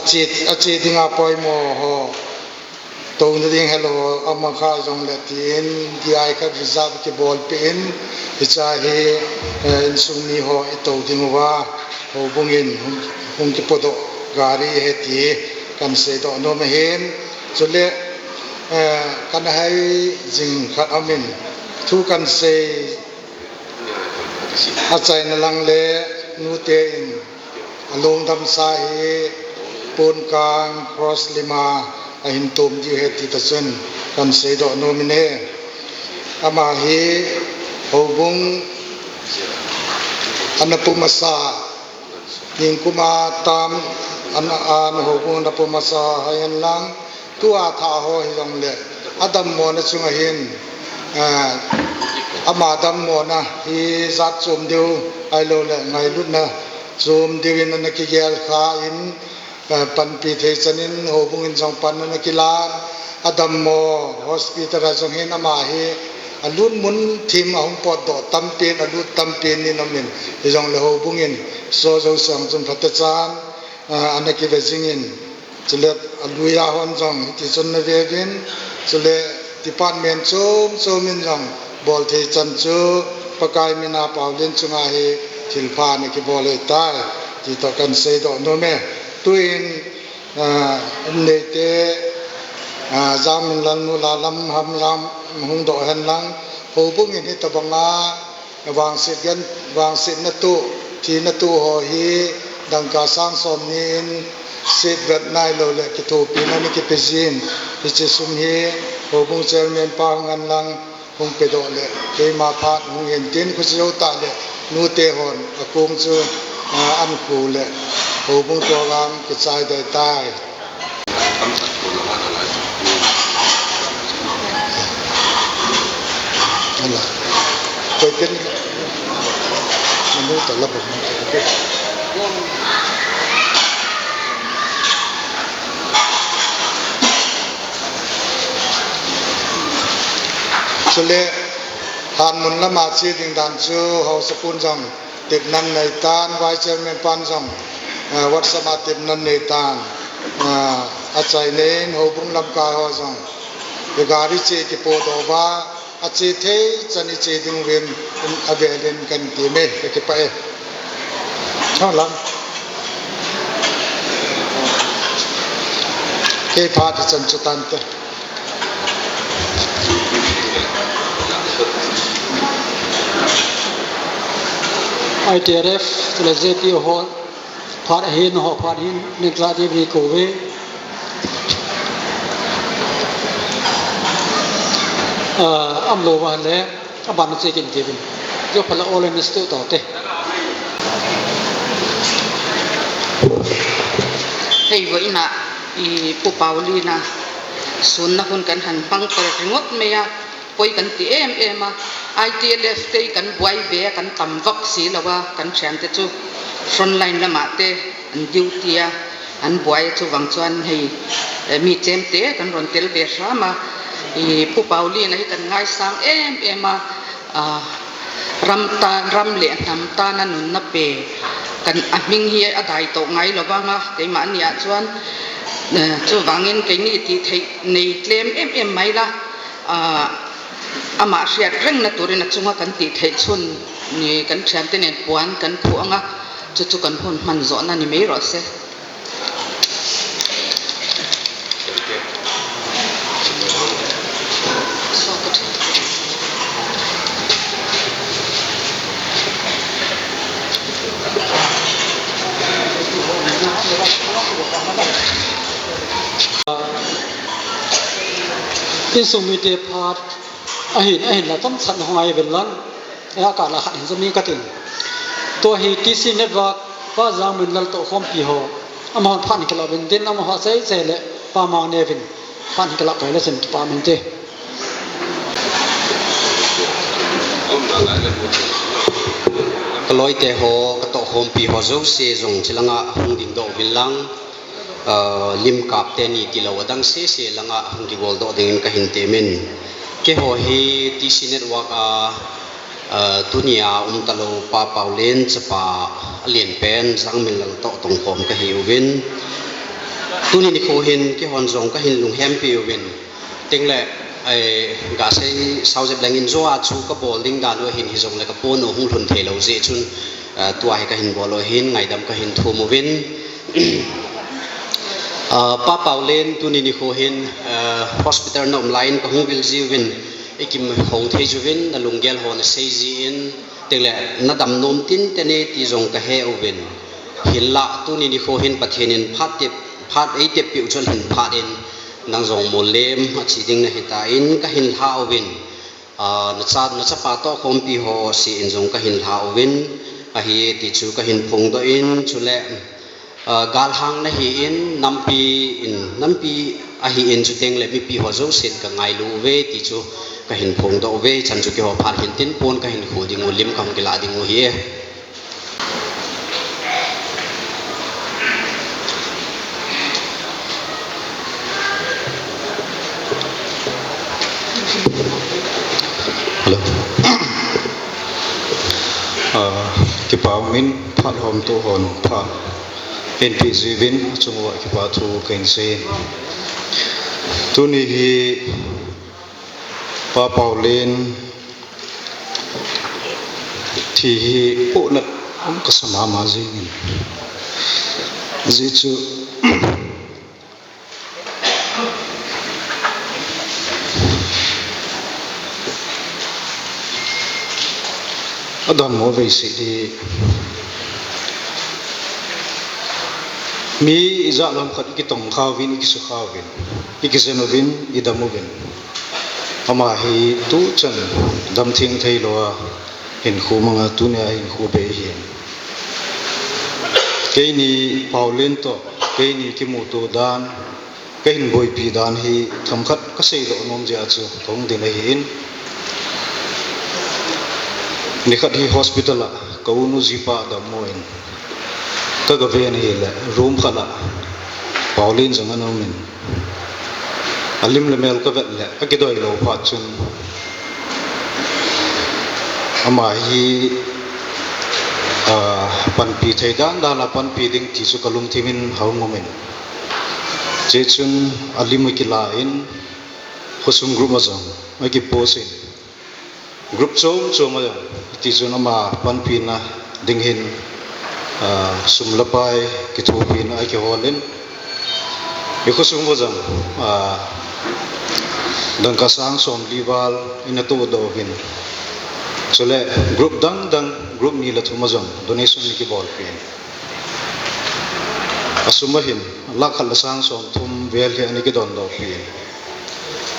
ache, ache dinga poimo ho touna ding helou ho, ama kha jongleh tin, D I khat reserve kibolpeh in, hiche hi, eh, insung mi ho itou diuva, houbung in hung, hung kipodoh gari ahi ti kahin seidoh nom ahin, chuleh, eh, kahin hai jing khat aumin, thu kahin sei achaina lang le nute in alungdamsa hi Ponkang Cross lima ahin tom diu ahi ti tachun kahin seidoh nomin ahi. Ama hi houbung ana pumasa, ningkum a tam ana, ana houbung ana pumasa hihen lang, tua thah ho hijongleh, adammona chunga hin, eh, ama dammona hi jat chom diu, ahilouleh ngailutna chom diuvin ana kigel khan, eh, panpi thei chanin houbung in jong pan ana kilan, adammo hospital a jong hin ama hi alut mun thim ahung potdoh tampen, alut tampen in aumin, hijongleh houbung in soh jouse chun phatechan, ah, ana kive jingin, chuleh alui a hon jong hiti chun ana veuvin, chuleh department chom chom in jong bol thei chan chu Pakai mina Paulin chunga hi thilpha ana kibol ahitai, ti toh kahin seidoh nome. Tuin, ah, umneite, ah, Jangminlal nu la lam ham jam hung doh hen lang, houbung in hitobanga vangset gen, vangsetna tuh, thina tuh ho hi dangka sang somni in set vet nailou leh kithopina ana kipe jin, hiche sum hi houbung chairman pa hung hen lang hung pedoh leh keima phat hung hin tin, khuti jou tah leh nute hon akong chu, ah, ahin khu leh houbung program kichai ding ahitai. Chuleh, lhanmun lama che ding dan chu haosapun jong tepna anei tan, Vice Chairman pan jong, eh, WhatsApp a tepna anei tan, eh, achaina in houbung lamkai ho jong, eh, gari che kipodoh uva, ache thei chan iche diuvin, in avelin kahin teme, kakipah e. Hang lang. Kei phat hichan chu tante. I T R F, chule J P O ho, phat hin ho, phat hin, ning tla di vi ko ve. Ah, umlou va le. Aban che kin tivin. Jo phala all in stu to te. Hei vo ina i Pu Paulin a sunna hun kan han hmang tar ringot mai a, poi kan ti em em a, I T L F te kan buai ve kan tam vak si lou a, kan thiante chu front line lama te an duty a, an buai chu vang chuan hei, eh, mi chemte kan rawn tel ve hram a, i Pu Paulin a hi kan ngaisang em em a, a, ram tan, ram leh hnam tan a nunna pe kan, a hming hi a dai tawh ngai lo vang a, keimahni ah chuan, eh, chuvangin keini tih theih nei tlem em em mai la, a, amah hriat rengna turin a chunga kan tih theih chhun Ni kan thiante nen puan kan phu anga, chu chu kan hun hman zo na ni mei ro se. Insung mite phat ahin, ahin la chomchat hung ai vel lang. Ea ka la khat hin zomi ka tin. Tua hi T C Network, Pa Jangminlal toh khompi ho. Amahon phat hin kila uvin tin, amaho sei sei le Pa Mangneo vin phat hin kila pai le sin kipa min te. Ka loite ho, ka toh khompi ho jouse jong chilanga hung dingdoh uvin lang. Ah, lim kap teni tilou adang sese langa hung kigoldoh dingin ka hin temin. Keiho hi T C Network a, ah, tunia um talou Pa Paolen chapa alen pen Jangminlal toh tongkhom ka hi uvin. Tuni nikho hin keihon jong ka hin lunghempi uvin. Tengle, eh, gasei sao jep lengin joa chu ka bol ding dan u ahin hijongle ka pon u hung lhun thei lou jeh chun, ah, tua hi ka hin bol u ahin ngaidam ka hin thum uvin. Ah, Pa Paolen tuni nikho hin, ah, hospital na um laiyin ka hung vil jiuvin, i kihong thei jiuvin, na lunggel ho na sei jin, tengle na dam nom tinte ne ti jong ka he uvin. Hinlah tuni nikho hin Pathen in phat tep, phat ei tep piu chun hin phat in, nang jong mollem a chi ding na hitan ka hin lha uvin. Ah, na cha, na chapa toh khompi ho si in jong ka hin lha uvin, ahi ti chu ka hin phongdoh in, chule, ah, galhang na hi in, nampi in, nampi ahi in chu tengle mipi ho jousen ka ngailu uve ti chu ka hin phongdoh uve, chan chu keiho phat hin tin pon ka hin khu ding u lim ka hung kila ding u hi e. Hello. Ah, kipa umin phat hom tu hon phat. Hin pi jiuvin, achung uva kipa thu ka hin sei. Tuni hi Pa Paolen thi hi pohnat um ka sa mama jingin. Ajeh chu adammo vei seh hi mi ijat lam khat i kitong kha uvin, i kisukha uvin, i kijen uvin, i dam uvin. Ama hi tuchan damtheng thei lou a hinkho manga tunia hinkho bei ahi. Keini Paolen toh, keini kimuto dan, ka hin boipi dan hi themkhat ka seidoh nom jeh a chu ka hung ding ahin. Nikhat hi hospital a ka u nu jipa dammo in ka ga ven ahile room khat a Paolen jong ana um in. Alim le mel ka vet le, akidoi lou phat chun, ama hi, ah, panpi thei dan dan a panpi ding ti chu ka lungthim in ahung um in. Hichun alim akila in, khosung group a jong aki post in. Group chom chom a jong, hiti chun ama panpina ding hin, ah, sum le pai kithopina akihol in. I khosung uva jong, ah, dangka sang somli val in atoh doh uvin. Chule group dang dang, group ni le thum a jong donation ana kibolpi in. Asum ahin, lakh khat le sang somthum vel hi ana kidondohpi in.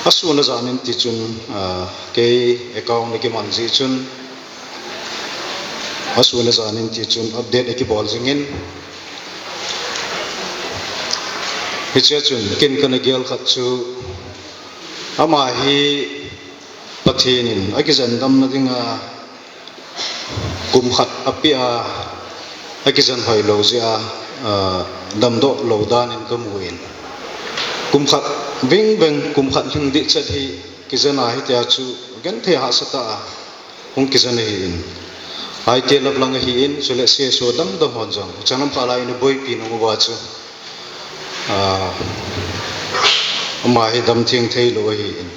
Asun ajan in ti chun, ah, kei account ana kiman jeh chun, asun ajan in ti chun update ana kibol jing in. Hichea chun ken kana gel khat chu, ama hi Pathen in akijen damna dinga kum khat apeh a, akijen hoi lou jeh a, ah, damdoh lou dan in ka mu in. Kum khat veng veng, kum khat lhing ding chet hi kijen a hitia chu genthei hahsa tah a hung kijen ahi in. Aite lap lang ahi in, chule seso dang dang hon jong, changlam khat lai in boipi nung uva chu, ah, ama hi damtheng thei lou ahi in.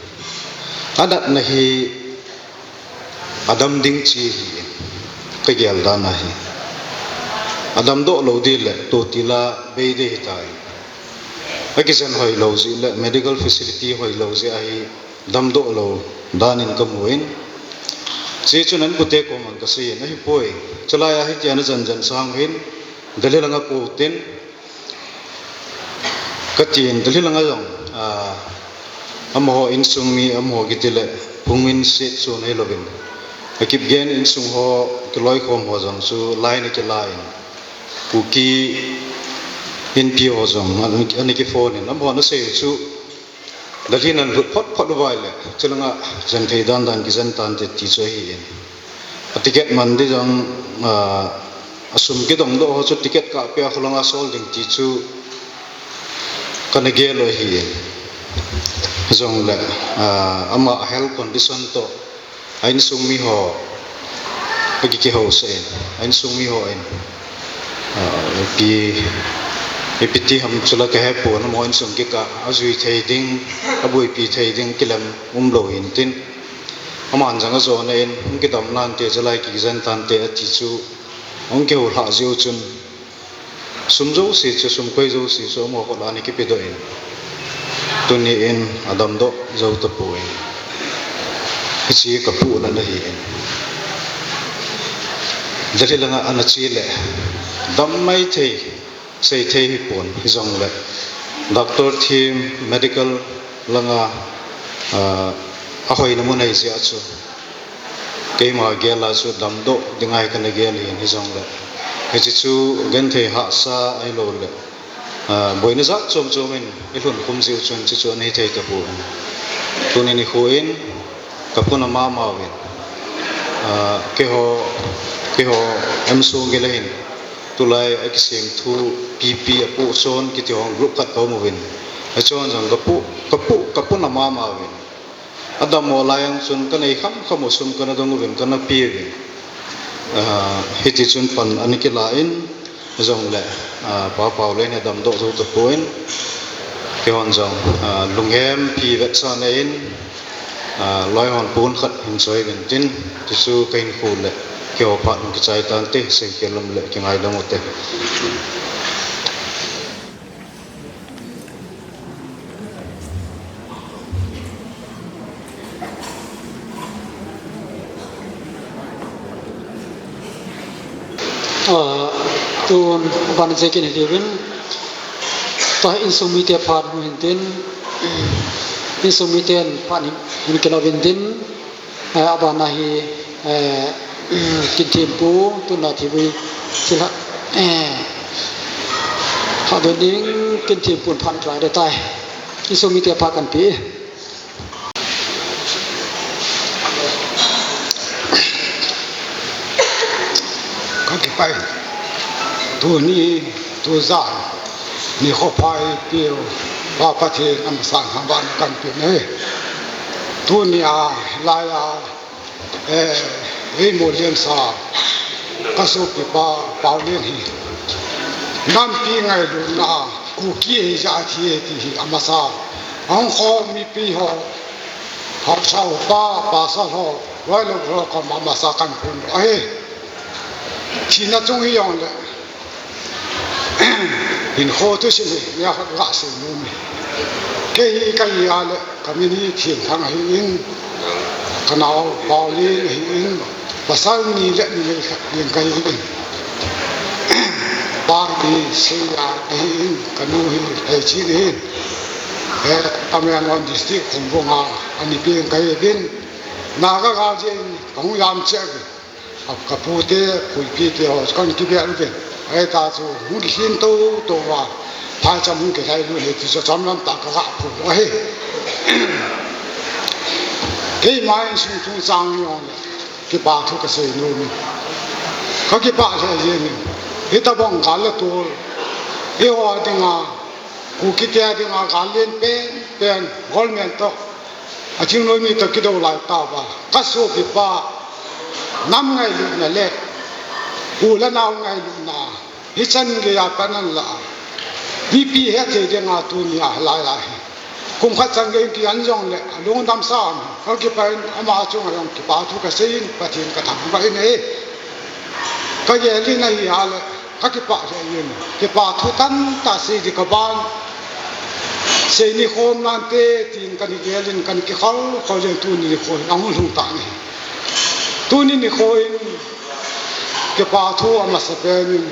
Anatna hi adam ding chi ahi in. Ka gel dan ahi. A damdoh lou ding le, tu tila bei ding ahitai. A kijen hoi lou jeh le, medical facility hoi lou jeh ahi, damdoh lou dan in ka mu in. Hiche chun an pute koman ka sei in, ahipoi. Chulai a hitia na jen jen sang hin, Delhi langa kou tin, ka tin, Delhi langa jong, ah, amaho insung mi, amaho kiti le, phung in set chu nei louvin. A Kipgen insung ho, kiloikhom ho jong chu, line a kila in. Kuki Inpi ho jong, ani, ani ki phone in. Amaho na sei chu, Delhi nan lut phot phot uva le, chulanga jen thei dan dan kijen tante ti chu ahi in. A ticket man ding jong, ah, a sum kidong doh ho chu ticket kah peh a kholanga sol ding ti chu kana gel u ahi in. Jong le, ah, ama health condition toh, a insung mi ho, a ki, kihousa in, a insung mi ho in, ah, ipi, ipi ti ham chula ka hepon, amaho insung kikah a jui thei ding, a boipi thei ding kilem umlou hin tin. Aman jong ajona in, hung kidam nante, chulai kijen tante ati chu, hung kihou lhah jeh u chun, sum jouse chu, sum koi jouse chu, amaho khut a ana kipe doh in. Tuni in a damdoh jou tapon. Hiche ka puhna ahi in. Delhi langa ana che le, dam maithei, sei thei hipon, hijong le. Doctor team, medical langa, ah, ahoina mun ahi jeh a chu. Keima gel a chu damdoh ding ahi kana gel in hijong le. Hiche chu genthei hahsa ahilou le, ah, boina jat chom chom in i lhun khum jeh u chun hiche chu ana hithei tapon. Tuni nikho in ka puna mama uvin. Ah, keiho, keiho M Songil a hin. Tulai a kisem thu P P a pu son kiti ho group khat ka um uvin. A chon jong ka pu, ka pu, ka puna mama uvin. A dammo lai jong chun ka nei kham kham u sum kana dong uvin kana pe uvin. Ah, hiti chun pan ana kila in jong le, ah, Pa Paulin hi damdoh jou tapon. Keihon jong, ah, lunghempi vetsahna in, ah, loi hon pon khat hin choi uvin tin, ti chu ka hin khu le, keiho phat hung kichai tante, seikhel lam le kingaidam ute. Ah, tun, ban je kin hi uvin. Tua insung mite phat hung hin tin. Insung miten phat hin, hin kilo uvin tin. Eh, abana hi, eh, Kinthempu, tuna thivui, thilha, eh, ha bening Kinthempu phat try de tai. Insung mite phat kan pe. Ka kipah e. Tuni, tujan, nikho pha eipeu, Pa Pathen amasan thangvahna kan pe e. Tuni a, lai a, eh, eimo lensa, ka sopipa, Paulin hi. Nampi ngailutna, Kuki hijat hi, ti hi amasa. Ahung khom mipi ho, haosa upa, pasal ho, loilou ho koma masa kan pun ahi. Thina chung hi jong le, hinkho thusim hi, mi a khat ga sei nom e. Kei hi ka hi a le, ka min hi Thenthang ahi in, ka nao Paulin ahi in, pasal ni le numei khat ding ka hi in. Pa hi Seiya ahi in, ka nu hi Heichin ahi in. Eh, Tamenglong District, Khongbung a, a nipi in ka hi in. Naga gal jeh in, ka hung jam cheh uvin. A, ka pute, puipi te ho, kan kibel uvin. Ahita chu, hung lhin tou tou va. Phaicham hung kilhai lut hi ti chu, chomlam tah ka ga phon ahi. Keima insung chungchang jong le, kipa thu ka sei nom e. Ka kipah lheh jeng e. Hitobang gal le tol. Eiho dinga, Kuki te dinga gal len pen pen, government toh. A thingnoi mi toh kidou lai tauva, ka sopipa, nam ngailutna le u le nao ngailutna, hichan geiya pan ahin la a, mipi hethei dinga tunia hilai lai hi kum khat chan gei kian jongle alungdam sa um, ka kipah in ama chunga jong kipa thu ka sei in, Pathen ka thangvah in e. Ka gel in ahi a le, ka kipah lheh in, kipa thu tamtah sei ding ka ban. Sei ni khom nante tin ka ni gel in, ka ni kikhol khol in tuni nikho in a hung lhung tan ahi. Tuni nikho in kipa thu a masapen in,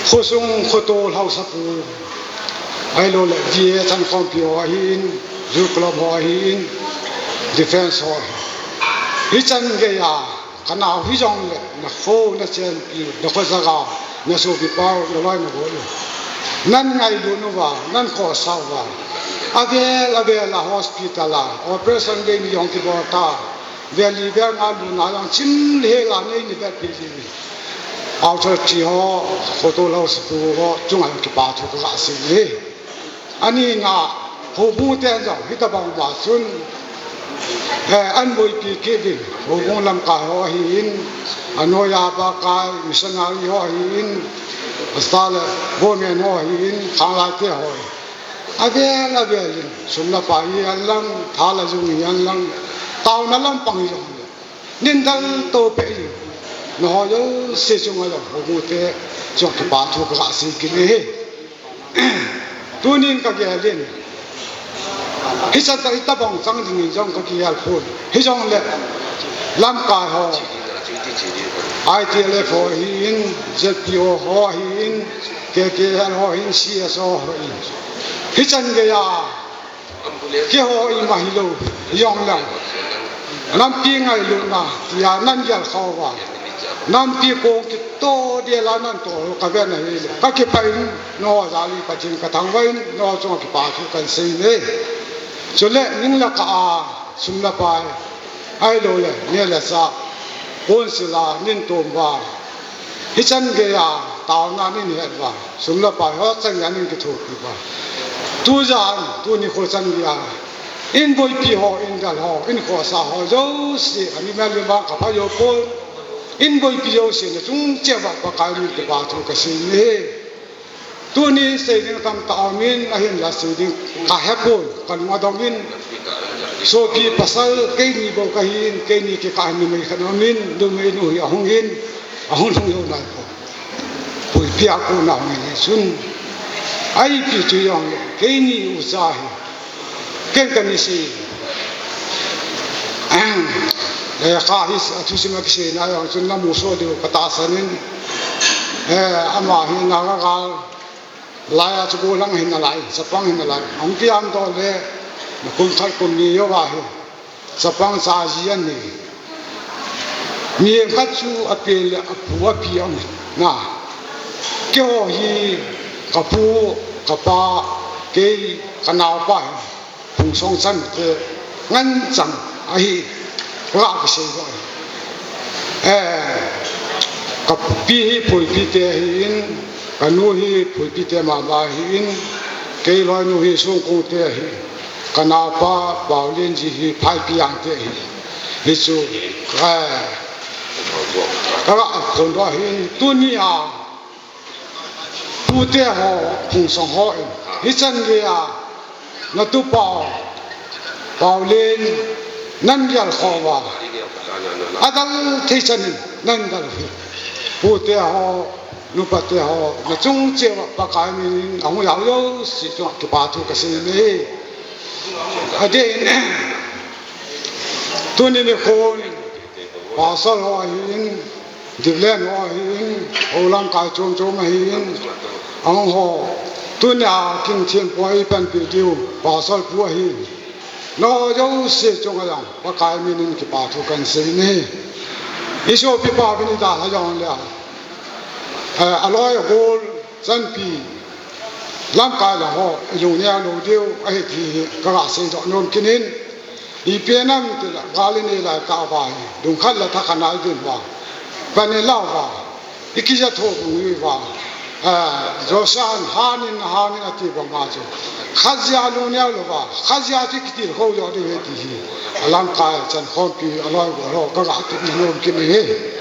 khosung khotol haosapu, ahilou le D A Chankhompi ho ahin, Youth Club ho ahin, Defence ho ahin. Hichan geiya, ka nao hijongle, na kho, na chenpi u, na kho jagau, na sopi pau, na loi na gol u, nan ngailut uva, nan khohsah uva, avel avel a hospital a operation bei ni jong kibol ta, vel li vel nga lutna jong chim hel a nei ni vet pi ji. Authority ho, khotol haosapu ho chunga jong kipa thu ka ga sei e. Ani na, houbung te jong hitabang uva chun, eh, an boipi kit uvin, houbung lamkai ho ahin, anoiya bakai, missionary ho ahin, pastor le women ho ahin, khanglai te ho ahin. Avel avel in, sum le pai hihen lang, tha le jung hihen lang, taona lampang hijongle, nin dal to peh in, nangho jouse chunga jong, houbung te chunga kipa thu ka ga sei kit e. Tunin ka gel in, hichan tah hitabang chang dingin jong ka kigel pon. Hijongle, lamkai ho, I T L F ho ahin, Z P O ho ahin, K K L ho ahin, C S O ho ahin, hichan geiya, keiho ima hilou, hijongle, nampi ngailutna tia nan gel khah uva, nampi kong kitoh dela nan toh u ka vet na hile, ka kipah in, nangho jal in Pathen ka thangvah in, nangho chunga kipa thu kan sei e. Chule, ning le kah a, sum le pai, ahilou le, neh le chah, council a nin tom uva, hichan geiya, taona nin het uva, sum le pai ho chan geiya nin kithopi uva, tujan, tuni kho chan geiya, in boipi ho, in dal ho, in khohsah ho jouse, ani mel in vang ka pha jou pon, in boipi jouse na chung cheh uva Pakai min in kipa thu ka sei e. Tuni sei ding tamtah aumin, ahinla sei ding ka hepon, ka lung adongin. Sopi pasal keini bou kahin, keini kikah in numei khat aumin, numei nu hi ahungin, ahung lhung jou nai poi. Boipi a kona ahungin hichun, ipi ti jongle, keini ucha hi, ken kani sei. Eh, kha hi, athusim a kiseina jong chun namu soh diu katahsan in. Eh, ama hi Naga gal laiya chu gollhang ahi nalai, chapang ahi nalai. Ahung kiam doh le, kum khat kum ni jouva hi, chapang cha ji ahi. Mihem khat chu apen le apu api aum e. Na, keiho hi, kapu, kapa, kei, kanaopa hi, Phungsong chan te ngen chan ahi, ka ga kisei doh ahi. Eh, kapi hi Phuipi te ahin, kanu hi Phuipi te mama ahin, kei loinu hi Songkong te ahi, kanaopa Paolian ji hi Phaipi Jang te ahi. Hichu, eh, ka ga phondoh ahin, tunia, Pute ho, Phungsong ho in, hichan geiya, natupa u, Paolian, nan gel khah uva, adal thei chan in, nan dal u hi. Pute ho, nupate ho, nachung cheh uva Pakai min in, ahung jao jouse chunga kipa thu kasei e. Adeh in, tuni nikhon, Pastor ho ahin, Diklen ho ahin, hou lamkai chom chom ahin, ahung ho, tunia kin thempu a eipanpi diu, Pastor pu ahin. Nangho jouse chunga jong, Pakai min in kipa thu kan sei e. I sopipa uvin idalha jongle, eh, aloi agol, chanpi, lamkai la ho, ilung neo lou diu ahi ti hi, ka ga seidoh nom kit in. Ipi ham itile, gal inei lai tah uva hi, lungkhat le thakhat a idin uva, pan ilah uva, ikija tho bung uva, eh, Joshua in, "Han in, han in," ati banga chu, khat jeh a lung neo louva, khat jeh a chu ikitilkhou joh diu ahi ti hi, alamkai a Chankhompi aloi agol ho, ka ga tepna nom kit in ahi.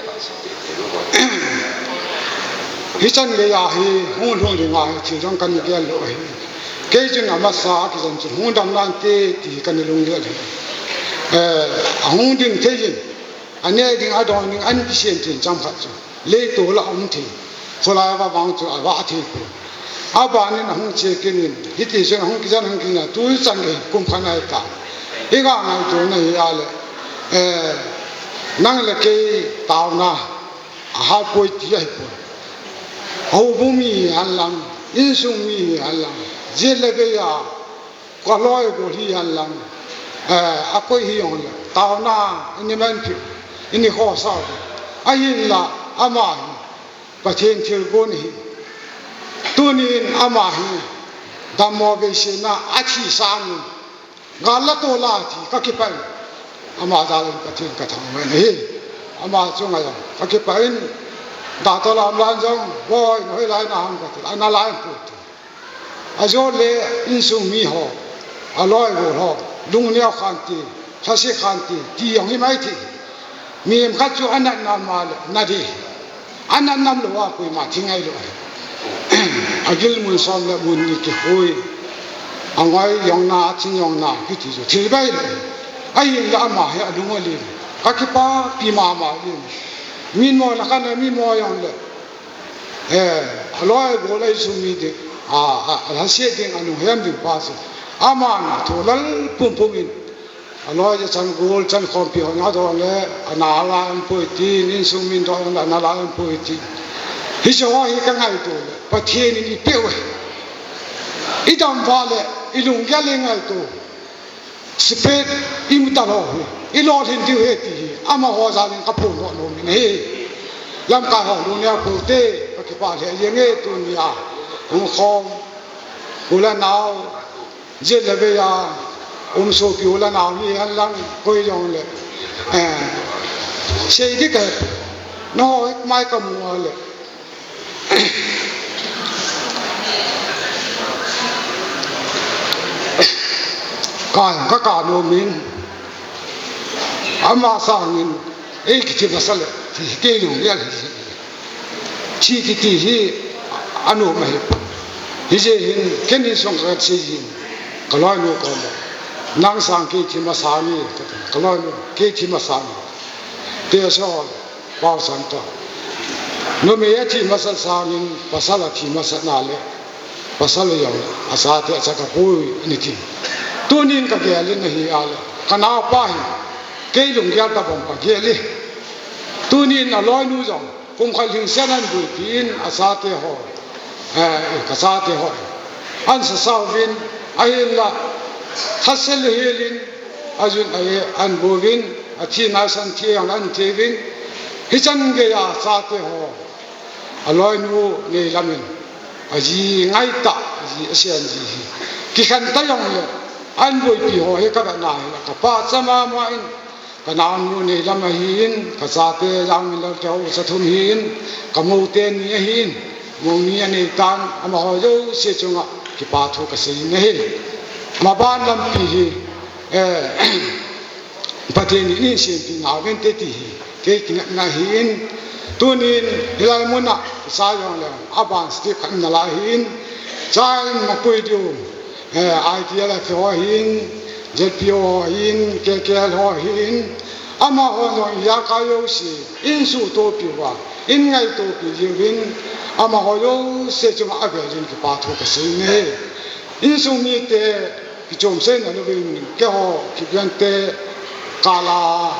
Hichan geiya hi, hung lhung dinga hi, thil jong kana gel lou ahi. Kei chun amasa a kijen chun hung dam nante ti hi kana lunggel ahi. Eh, ahung ding thei in, Aneh ding, adon ding, an kisem thei chang khat chu. Leitol a um thei. Kholai a vang chu avah thei poi. Abanin ahung che kit in, hiti chun ahung kijan hung kit in, tu chan le kum khat ahi ta. Iga ngaito na hi a le, eh, nang le kei taona ahat poi ti ahi poi. Houbung mi hi hen lang, insung mi hi hen lang, jet le vei a, ka loi gol hi hen lang, eh, akoi hi jong le, taona ini man phi, ini khosa. Ahinla, ama hi Pathen thilgon ahi. Tunin ama hi dammo veisena athi sangin, gal la tol a thi, kakipah in. Ama jal in Pathen kathangvah in ahi. Ama chunga jong kakipah in, da tol a um lai jong, boi, na hoilai na ham kati, ana lai pu ti. Ajole insung mi ho, aloi gol ho, lungneo khan ti, lhase khan ti, ti jong hi mai thei. Mihem khat chu anat nam a le, na di. Anat nam lou a koima thi ngai lou. Agil mun som le mun ni kikhui. Angoi jong na, achin jong na, kiti chu thil bai lou. Ahinla ama hi alung alin. Kakipapi mama in. Min mo la kana mi mo jong le. Eh, aloi gol a insung mi ding, a, a, alhase ding, alunghem ding pa chu. Aman athu lal pumpum in. Aloi a chan gol, chan khompi ho nga dong le, ana la um poi ti, insung min dong le, ana la um poi ti. Hiche ho hi ka ngaito le, Pathen in eipeh u ahi. Idam uva le, ilunggel le ngaito. Spirit imu talou hi, ilolhin diu ahi ti hi, amaho jal in kaphon nom in ahi. Lamkai ho lungneo pou te, kakipah lheh jenge tunia. Hung khom, u le nao, jet le vei a um sopi u le nao hi hen lang koi jong le. Eh, sei di ka, nangho mai kamu a le. Ka, ka, ka nom in. Ama sangin, ei kithi masa le, thi kei lunggel hi. Thi kiti hi, anom ahi. Hijeh hin, ken insung kasei jin, ka loinu kom a. Nang sang kei thi masa nge, ka loinu, kei thi masa nge. Te so, Pausang toh. Numei athi masat sangin pasal athi masat na le, pasal jong achate acha kapui, ani ti. Tunin kagel in ahi a le, ka naopa hi, kei lunggel tabang kagel e. Tunin aloinu jong, kum khat lhingset ahin boipi in achate ho. Eh, kachate ho. Ahin sasao uvin, ahinla, khatseh le hel in, ajun ahi, ahin bou uvin, athi naisan thi jong ahin thi uvin, hichan geiya chate ho. Aloinu neilam in, aji ngaitah, aji asen ji hi. Kikhen ta jong le, ahin boipi ho hi kavet na hi, kapachat mama in, Ka naonu neilam ahin, ka chate Jangminlal te ho ucha thum ahin, ka mou teni ahin, mou ni anei tan, amaho jouse chunga kipa thu kasei in ahi. Maban lampi hi, eh, Pathen in eisempi nauvin te ti hi, kei kinepna ahin, tunin hilai muna, sa jong le, aban step khat nalai ahin, cha in mapui diu, eh, I T L F ho ahin, Z P O ho ahin, K K L ho ahin, amaho jong ijakai jouse, in suhtopi uva, in ngaitopi jiuvin, amaho jouse chunga avel in kipa thu kasei in ahi. Insung mite kichom seina louvin, keiho, kipian te, kala,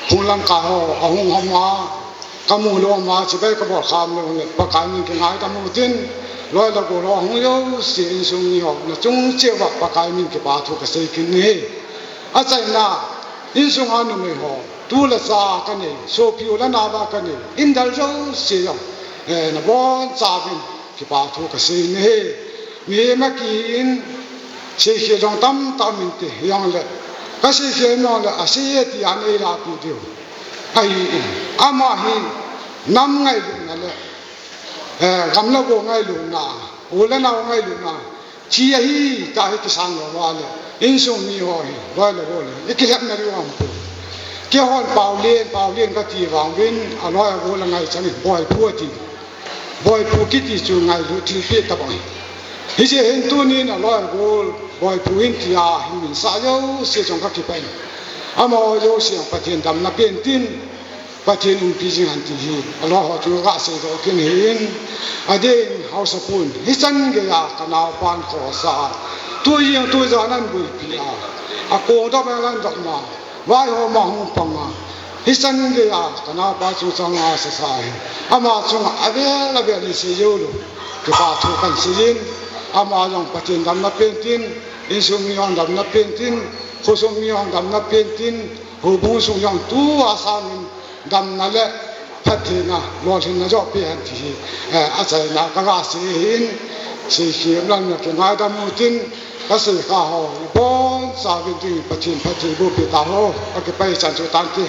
hung lamkai ho, ahung hom a, Kamu lou ma, chibai kabol kham lou le, Pakai min kingaidam utin, loi le gol ho hung jouse insung mi ho, nachung cheh uva Pakai min kipa thu kasei kit in ahi. Achaina, insung a numei ho, tu le cha kanei, sopi u le nao kanei, in dal jouse jong, eh, nabon chauvin, kipa thu kasei in ahi. Mihem a kiin, seikhel jong tamtah um inte, hijongle, kaseikhel jongle, asei e ti a neilahpeh diu. Ahi, ama hi nam ngailutna le, eh, gam le go ngailutna, u le nao ngailutna, thi ahi, tia hi kisang lou uva le, insung mi ho hi, loi le gol le, ikilhepna diu aum poi. Keihon Paolen, Paolen kati vang uvin, aloi agol angai chan in, Boipu ati. Boipu kiti chu ngailut thilpeh tabang ahi. Hijeh hin tunin aloi agol, Boipu hin tia, hin min sah jouse jong kakipah in. Amaho jouse jong Pathen damna pen tin, Pathen umpi jing hen ti hi, aloi ho chunga kasei doh kit ahin, adeh in haosapu'n, hichan geiya kanaopan khosa a, tujing tujan ahin boipi a, akong dop a ahin dop ma, vaihom a hung pang a, hichan geiya kanaopa chu chang a sasa hi, ama chunga avel avel in seijou lou, kipa thu kahin sei in, ama jong Pathen damna pen tin, insung mi jong damna pen tin, khosung mi jong damna pen tin, houbung sung jong tua sangin damna le phattheina, lolhinna joh peh hen ti hi, eh, achaina kagasei ahin, seikhem langa kingaidam utin, kasei kha ho ibonchauvin tin Pathen phatthei boh peh tahen, kakipah e, chan chu tante.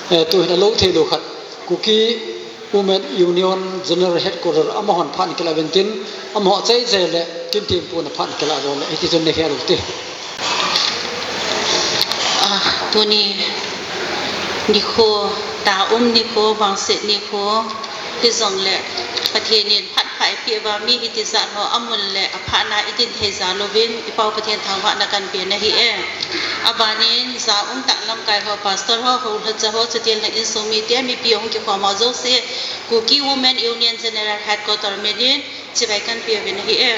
Eh, tuhin alou theilou khat, Kuki Women Union General Headquarter amahon phat kilah uvin tin, amaho achaijai le kin thempuna phat kilah jo le, hiti chun nakhel ute. Ah, tuni nikho, taum nikho, vangset nikho, hijongle Pathen in phat pha eipeh uva mi hitijat ho amun le aphatna idin thei jal uvin, i Pau Pathen thangvahna kahin pe ahi e. Abanin, ja umtah lamkai ho, pastor ho, houlhacha ho, chuteng le insung mite, mipi ahung kikhom ho jouse, Kuki Women Union General Headquarter min in, chibai kahin pe uvin ahi e.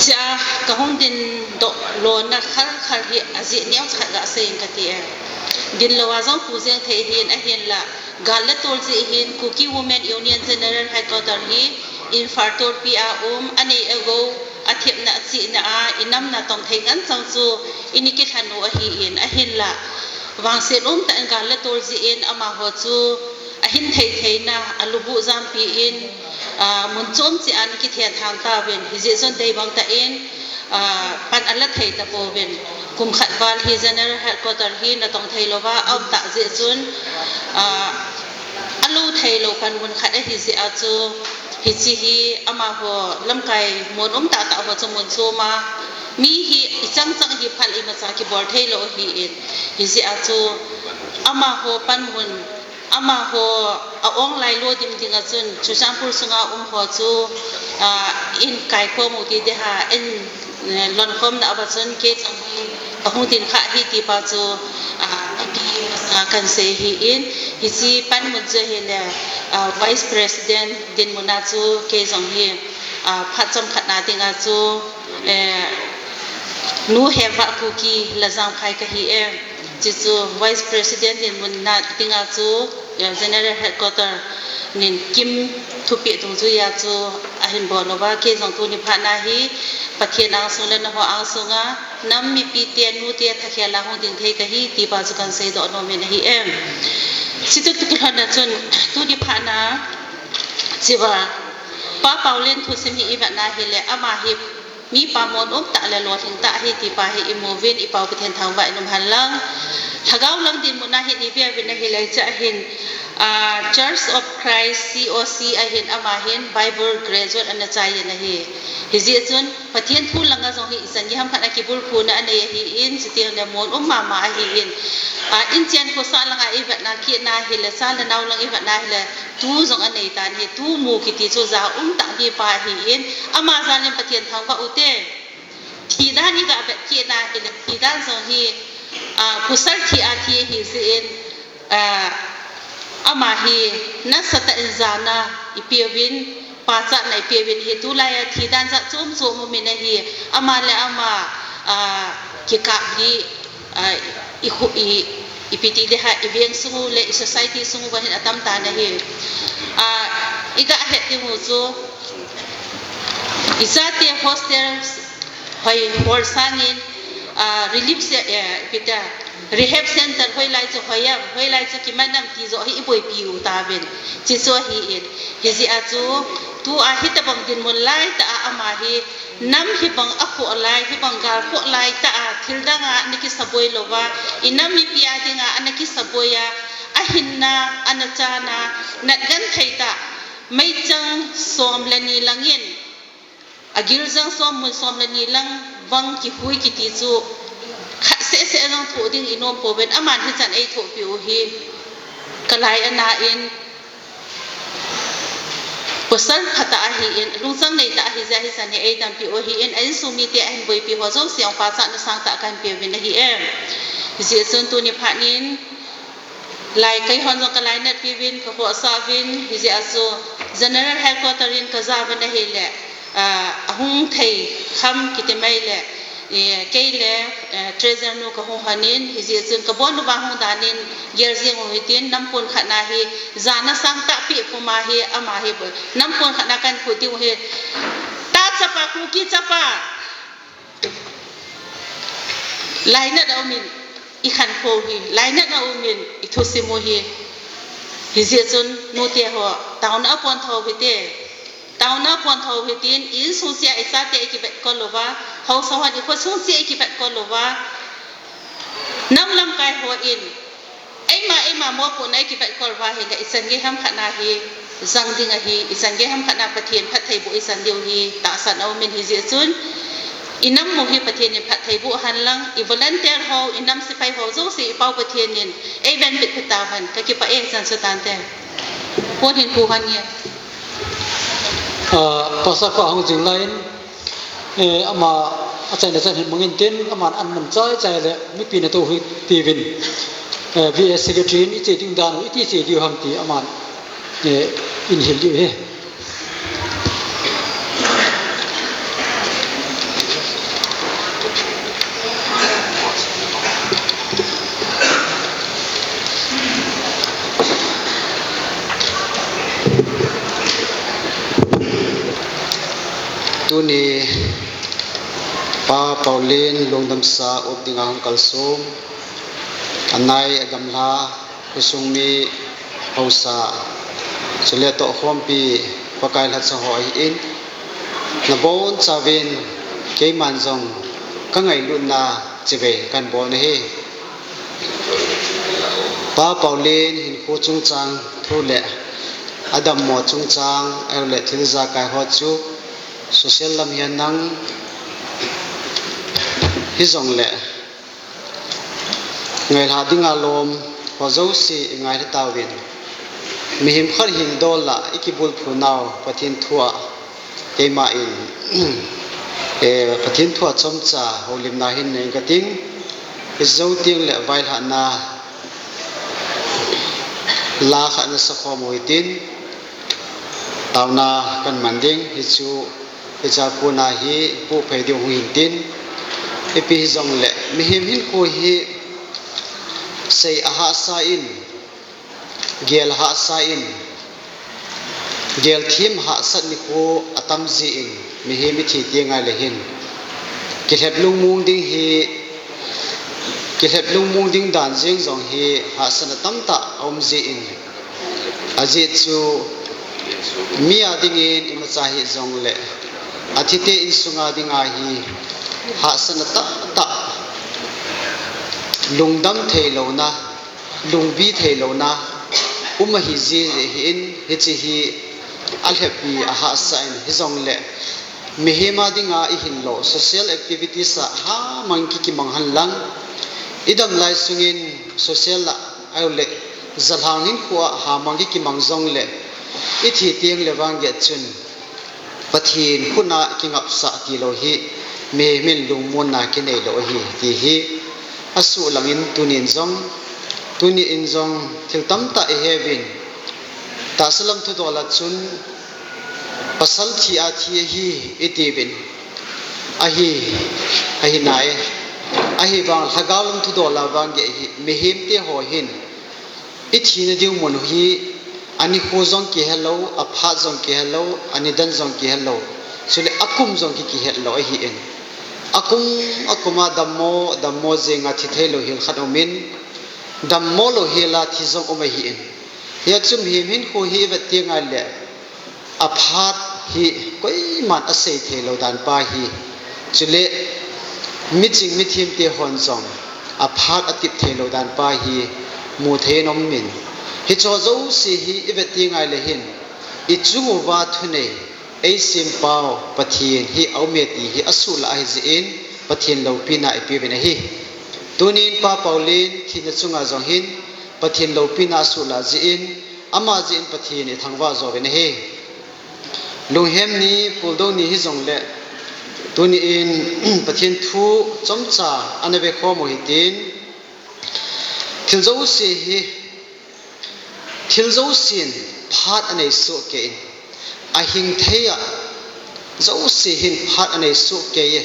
Chia kahung dindoh lona khalkhal hi ajeh neocha khat gasei inge kati e. Dinlou a jong pu jeng thei ahin, ahinla gal le tol jeh hin Kuki Women Union General Headquarter hi Imphal tolpi a um, anei agou, athepna achihna a, inam natong thei ngen chang chu ini kilhen u ahin, ahinla vangset umtah in gal le tol jeh in amaho chu ahin thei theina, alubuh jampi in, ah, mun chom cheh a ana kithenthang tauvin, hijeh chun deibang tah in, ah, pan ala thei tapouvin. Kum khat val hi General Headquarter hi natong thei louva aum tah jeh chun, ah, alou theilou panmun khat ahi jeh a chu, hiche hi amaho lamkai mun umtah tah ho chu mun chom a, mi hi ichang chang hi phal imacha kibol theilou ahin, hijeh a chu amaho panmun, amaho a-ong lai lo dim ding a chun, Churachandpur sunga um ho chu, ah, in kaikhom u ti ding ahi, in, eh, lonkhomna a va chun kei jong hi kahung din kha ahi ti pa chu, ah, ipi masanga kahin sei ahin, hiche panmun chu ahile, ah, Vice President dinmun a chu kei jong hi, ah, phat chomkhat na dinga chu, eh, Nu Heva Kuki Lajangphai kahi e. Chuchu Vice President dinmun na dinga chu, eh, General Headquarter nin kim thupeh dungjuiya chu ahin bol uva, kei jong tuni phat na hi Pathen angsung le nangho angsunga nam mipite, nute thakhel a hung ding thei kahi ti pa chu kahin seidoh nom in ahi e. Chutoh kilhonna chun tuni phat na chiva Pa Paolen thusim hi ivet na hile ama hi mipa mun umtah le lolhing tah ahi ti pa hi imu uvin, i Pau Pathen thangvah in um hen lang. Lhagao lang dinmun a hin ive uvin ahile, hiche a hin, ah, Church of Christ, C O C a hin ama hin Bible graduate ana chai in ahi. Hijeh chun Pathen thu langa jong hi ichan gei ham khat a kibulphuna anei ahin, chuteng le mun um mama ahin. Ah, inchen khosah langa ivet na kit na hile, cha le nao lang ivet na hile, tu jong anei tan ahi, tu mu kiti chu ja umtah mipa ahin, ama jal in Pathen thangvah ute. Thi dan iga vet kit na hile, thi dan jong hi, ah, pasal thi a thi ahi jeh in, ah, ama hi nasatah in jana ipeuvin, pachatna ipeuvin ahi, tulai a thi dan jat chom chom um in ahi, ama le ama, ah, kikap lih, ah, i khu-, i, ipi ti ding ham, i veng sung u le i society sung uva hin atam tan ahi. Ah, iga het ding u chu, ichate hostel hoi hol sangin, ah, relief ce-, eh, ipi ti, rehab center hoilai chu hoi am, hoilai chu kiman am ti joh hi iboipi u tauvin. Chuchu ahin. Hijeh a chu, tua hitobang dinmun laitah a ama hi, nam hibang akhoh lai, hibang gal khoh laitah a, thil danga ana kisaboi louva, inam mipi a dinga ana kisaboi a, ahinna, ana chana, natgenthei tah, meichang som le ni langin, agirjang som mun som le ni lang vang kihui kiti chu khat seh seh jong thoh ding inom pouvin, aman hichan eithohpeh u hi kalai ana in, pasal phatah ahin, lungchang neitah ahi jeh a hichan hi eidampi u ahin, a insung mite ahin boipi ho jouse jong pachatna sangtah kahin peuvin ahi e. Hijeh chun tuni phat in, Lai, keihon jong ka lainat piuvin, ka khohsah uvin, hijeh a chu General Headquarter in ka ja uvin ahile, ah, ahung thei kham kiti mai le, eh, kei le, eh, Treasurer nu ka hung hon in, hijeh chun ka bon uva hung dan in, gel jing u hitin, nampun khat na hi, jana sang tahpi puma hi, ama hi, nampun khat na kan khu diu hi, ta chapa, Kuki chapa. Lainat a um in i khankho u hi, lainat a um in i thusim u hi. Hijeh chun nute ho, taona a pon tho u hite, taona a pon tho u hitin, i insung cheh a i chate i kivetkol uva, haosa hon i khosung cheh a i kivetkol uva, nam lamkai hon, eima, eima mopohna i kivetkol uva ahile, i chan gei ham khat na hi jang ding ahi, i chan gei ham khat na Pathen phattheiboh i chan diu hi tahsan a um in, hijeh chun i nam u hi Pathen in phattheiboh hen lang, i volunteer ho, i nam sepai ho jouse i Pau Pathen in eivenbit peh tauhen, ka kipah e, chan chu tante. Pon hin pu hen nge. Ah, Pastor pa hung jing lai in, eh, ama achaina chan hin mang in tin, aman an man chai chai le, mipi natoh u hi tiuvin, eh, V A Secretary in i che ding dan u, iti che diu ham ti, aman, eh, in hil diu ahi. Tuni Pa Paulin lungdamsa up dinga hung kalsong, anai agamla, khosung mi, haosa, chule tohkhompi, Pakai lhacha ho ahin, nabonchauvin keiman jong ka ngailutna chibai kahin bol nahi. Pa Paulin hinkho chungchang thu le adammo chungchang, ahile thil ijakai ho chu social lam hihen lang, hijongle ngailha dinga lom ho jouse i ngailha tauvin, mihem khat hindol a i kibulphu nau Pathen thua, keima in, eh, Pathen thua chomcha houlimna hin nei kating, i jou teng le vailhahna la khat na sakhom u hitin, taona kaman ding, hichu hicha kona hi puhphei diu hung hintin, ipi hijongle mihem hinkho hi sei ahahsa in, gel ahahsa in, gelthem hahsat nikho atam jeh in, mihem ithi teng ahile hin, kilhep lungmong ding hi, kilhep lungmong ding dan jeng jong hi hahsatna tamtah aum jeh in, ajeh chu mi a dingin imacha hijongle, athite insunga dinga hi hahsatna tamtah, lungdam theilouna, lungbi theilouna um ahi jeh hin, hiche hi alhepi ahahsa in, hijongle mihem a dinga ihinlou social activities a hamang kikimang hen lang, idam lai sungin social a, ahile jalhang hinkho a hamang kikimang jongle, ithi teng le vang gei chun Pathen khut a kingapsah tilou hi mihem in lungmonna kinei lou ahi ti hi asuh langin, tunin jong, tuni in jong thil tamtah iheuvin, tahsa lam thudol a chun pasal thi a thi ahi itiuvin, ahi, ahi nai, ahivang lhagao lam thudol a vang gei hi mihem te ho hin ithina diu mun hi, anikho jong kihelou, aphat jong kihelou, anidan jong kihelou, chule akum jong ki, kihelou ahin. Akum, akum a dammo, dammo jenga thi theilou hel khat umin, dammo lou hel a thi jong um ahin. Hijeh chun mihem hinkho hi ivet teng ahile, aphat hi koiman asei theilou dan pa hi, chule miching mithem te hon jong aphat atep theilou dan pa hi mu thei in aumin, hicheho jouse hi ivet teng ahile hin, ichung uva thunei, eisempau Pathen hi aume ti hi asuhlah ahi jeh in, Pathen loupina ipeuvin ahi. Tunin Pa Paulin thina chunga jong hin Pathen loupina asuhlah jeh in, ama jeh in Pathen ithangvah jouvin ahi. Lunghem ni, puldou ni hijongle, tuni in Pathen thu chomcha ana vekhom u hitin, thil jouse hi Thil jousen phat anei soh kei in, ahing thei a jouse hin phat anei soh kei e.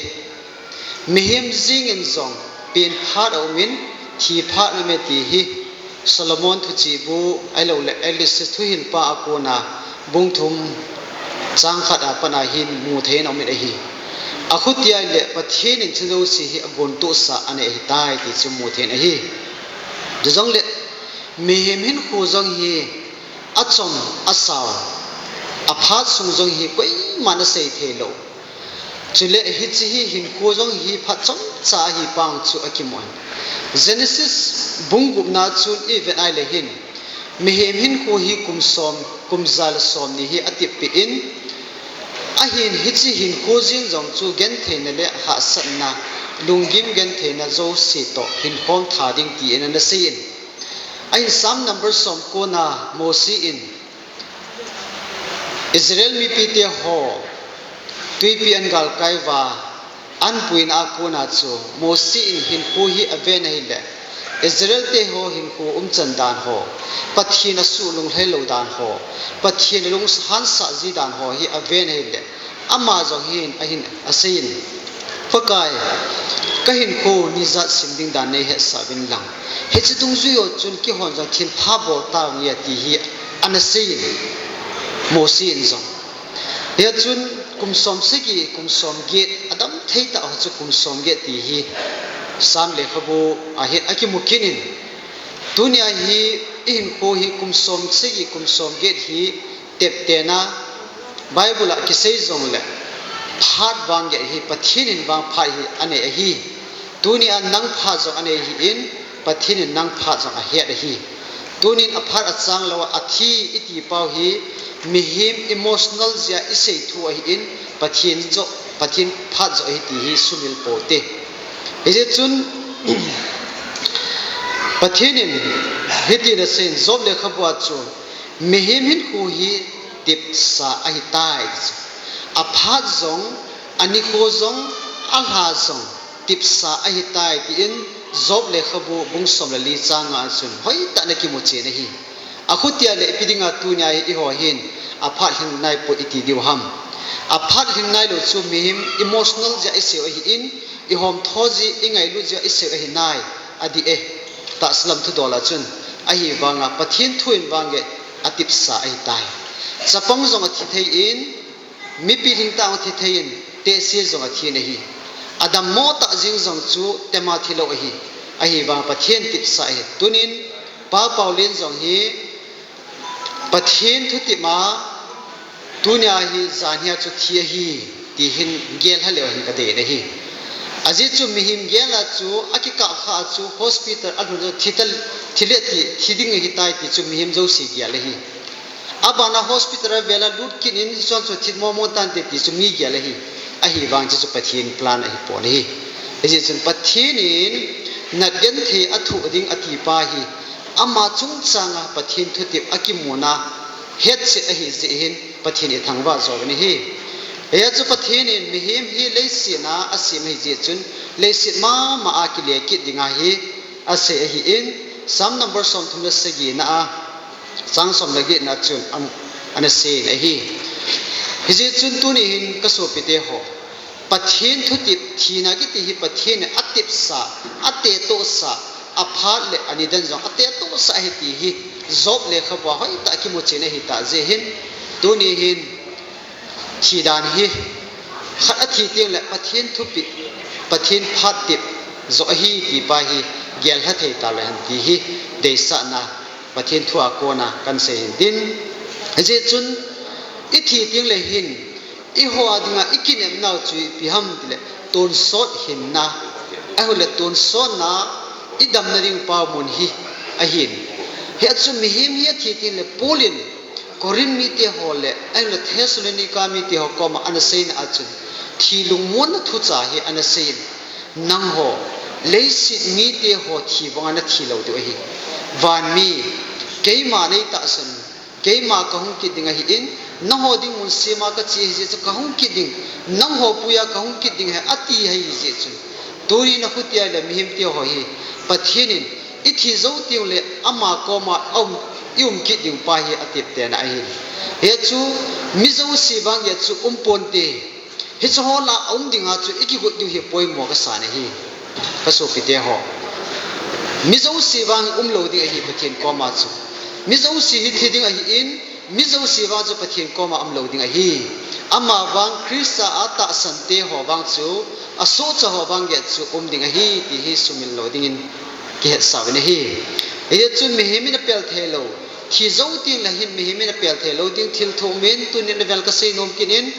Mihem jing in jong pen phat aum in, thi phat aum e ti hi Solomon thuchih bu ahilouleh Ecclesiastes thuhilpa a kona bung thum chang khat a pat a hin mu thei in aum in ahi. Achuti ahile Pathen in thil jouse hi agontohsa anei ahitai ti chu mu thei in ahi. Chujongle mihem hinkho jong hi achom, asao, aphat sung jong hi koiman asei thei lou. Chule hiche hi hinkho jong hi phat chomcha ahi pang chu akimun. Genesis bung gupna chun ivet ahile hin, mihem hinkho hi kum som, kum ja le som ni hi atip peh in, ahin hiche hinkho jing jong chu gentheina le hahsatna, lunggim gentheina jouse toh hinkhom tha ding tin ana sei in. Ahin Psalm number som kona Mosi in Israel mipite ho tuipi an galkai uva, an puina a kona chu Mosi in hinkho hi aven ahile, Israel te ho hinkho umchan dan ho, Pathen asuh lunglhai lou dan ho, Pathen alung hansah ji dan ho hi aven ahile, ama jong hin ahin asei in, Pakai, kahinkho nijat sim ding dan neihetsah uvin lang, hiche dungjui ho chun keihon jong thilpha bol tauvin ge ti hi ana sei in, Mosi in jong. Hia chun kum som sagi, kum som get, adam thei tah ho chu kum som get ti hi Psalm lekhabu a hin akimu kit in. Tunia hi ihinkho hi kum som sagi, kum som get hi teptena Bible a kisei jongle, phat vang get hi Pathen in vang phat hi anei ahi. Tunia nang phat jong anei ahin, Pathen in nang phat jong ahet ahi. Tunin aphat achang lou a athi iti pau hi mihem emotional jeh a isei thu ahin, Pathen jong, Pathen phat jong ahi ti hi sumil pou te. Hijeh chun Pathen in hitin asei in, Job lekhabu a chu, mihem hinkho hi tipsa ahitai. Aphat jong, anikho jong, alha jong, tipsa ahitai tin Job lekhabu bung som le li chang nga a chun hoitah in akimu chen ahi. Achuti ahile ipi dinga tunia hi eiho hin aphat lhing naipoi iti diu ham. Aphat lhing nailou chu mihem emotional jeh a isei u ahin, ihom tho ji, ingailut ji a isei u ahi nai, adih e. Tahsa lam thudol a chun, ahivanga Pathen thu in vang ge atipsa ahitai. Chapang jong athi thei in, mipi lhingtah jong athi thei in, tehse jong athi in ahi. Adammo tah jing jong chu tema thi lou ahi. Ahivang Pathen tipsa ahi. Tunin Pa Paulin jong hi Pathen thutip a, tunia hi janhia chu thi ahi, ti hin gel lha leu hin kadei in ahi. Ajeh chu mihem gel a chu akikap kha a chu hospital alhun a chu thi ta, thi le ti, thi ding ahitai ti chu mihem jouse gel ahi. Abana hospital a vel a lut kit in, chuan chu thit momo tante ti chu mi gel ahi. Ahivang chu chu Pathen plan ahi pon ahi. Hijeh chun Pathen in nat genthei a thoh ding ati pa hi, ama chungchanga Pathen thutip akimuna hetchet ahi jeh hin Pathen i thangvah jo u ahi. Hia chu Pathen in mihem hi leiset a asem ahi jeh chun leiset mama a kile kit ding ahi asei ahin, Psalm number somthum le sagina a, chang som le getna chun am, ana sei in ahi. Hijeh chun tuni hin ka sopite ho, Pathen thutip, thina kiti hi Pathen in atipsa, atetohsa, aphat le anidan jong atetohsa ahi ti hi Job lekhabu a hoitah a kimu chen ahi tah jeh hin, tuni hin thi dan hi khat athi teng le Pathen thutip, Pathen phat tip jo ahi ti pa hi gel lha thei ta le hen ti hi deisahna Pathen thu a kona kan sei hin tin. Hijeh chun i thi teng le hin eiho a dinga i kinepnau chu ipi ham tile, tonsot hinna, ahile tonsotna i damna ding pau mun hi ahin. Hia chu mihem hi athi teng le Paul in Corinth mite ho le, ahile Thessalonica mite ho koma ana seina a chun, thi lungmonna thucha hi ana sei in, nangho, leiset mite ho thi banga na thi lou diu ahi. Van mi, keima nei tahsan, keima ka hung kit ding ahin, nangho ding mun sema ka che ahi jeh chu ka hung kit ding, nangho puia ka hung kit ding ahi, ati ahi jeh chun. Tuni na khutia le mihem te ho hi, Pathen in i thi jou teng le ama koma a um i um kit diu pa hi ateptena ahi. Hichu mi jouse vang hichu um ponte. Hichu ho lah a um dinga chu i kigot diu hi poimo kasa ahi. Ka sopite ho. Mi jouse vang hi um lou ding ahi Pathen koma chu. Mi jouse hi thi ding ahin, mi jouse vang chu Pathen koma um lou ding ahi. Ama vang Christa a tahsan te ho vang chu, asohcha ho vang hichu um ding ahi, ti hi sumil lou dingin kihetsah uvin ahi. Hichun mihem in apel thei lou. Thi jou teng le hin mihem in apel thei lou ding thil thum in tunin avel ka seinom kit in,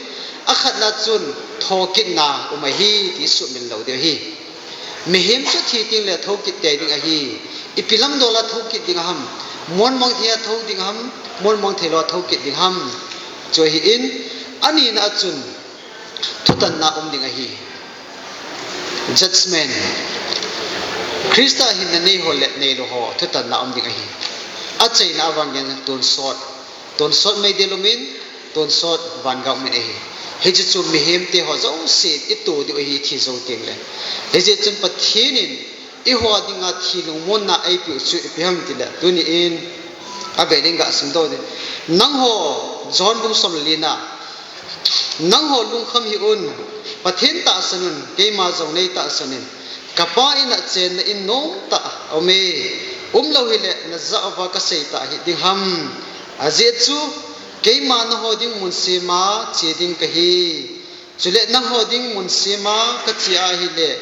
akhatna chun thokitna um ahi ti sumil lou diu ahi. Mihem chu thi teng le thokit tei ding ahi. Ipi lam dol a thokit ding ham, muanmang thei a tho ding ham, muanmang thei lou a thokit ding ham. Chu ahin, anina chun thutanna um ding ahi. Judgment. Christa hinna nei ho le nei lou ho thutanna um ding ahi. Achaina avangin tonsot. Tonsot meidil um in, tonsot vangam um in ahi. Hichu mihem te ho jouse i to diu ahi thi jou teng le. Hichun Pathen in eiho dinga thi lungmonna eipeu chu ipi ham tile, tunin avel in ga simdoh ding. Nangho, John bung som le lina, nangho lungkham hih un, Pathen tahsan un, keima jong nei tahsan in. Ka Pa in a chenna in nomtah aume, um lou hile najah uva ka sei tah hih ding ham. Ajeh chu, keima nangho ding mun sema che ding kahi. Chule nangho ding mun sema kache ahile,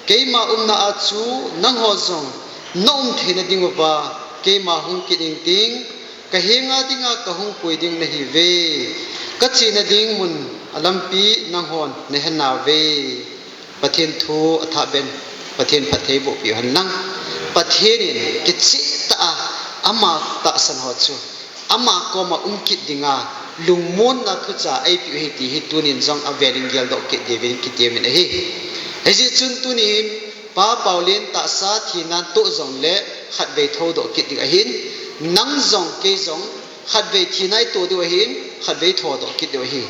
keima umna a chu nangho jong na um theina diuva keima hung kit ingting, ka henga dinga ka hung pui ding nahiuve. Ka chena ding mun a lampi nanghon nahe nauve. Pathen thu athah ben, Pathen phattheiboh peh hen lang. Pathen in kicheh tah a ama tahsan ho chu ama koma um kit dinga lungmonna thucha eipeh u ahi ti hi tunin jong avel in geldoh kit diuvin kitem in ahi. Hijeh chun tunin Pa Paulin tahsa thina toh jongle khatvei thoudoh kit ding ahin, nang jong kei jong khatvei thina itoh diu ahin, khatvei thoudoh kit diu ahi.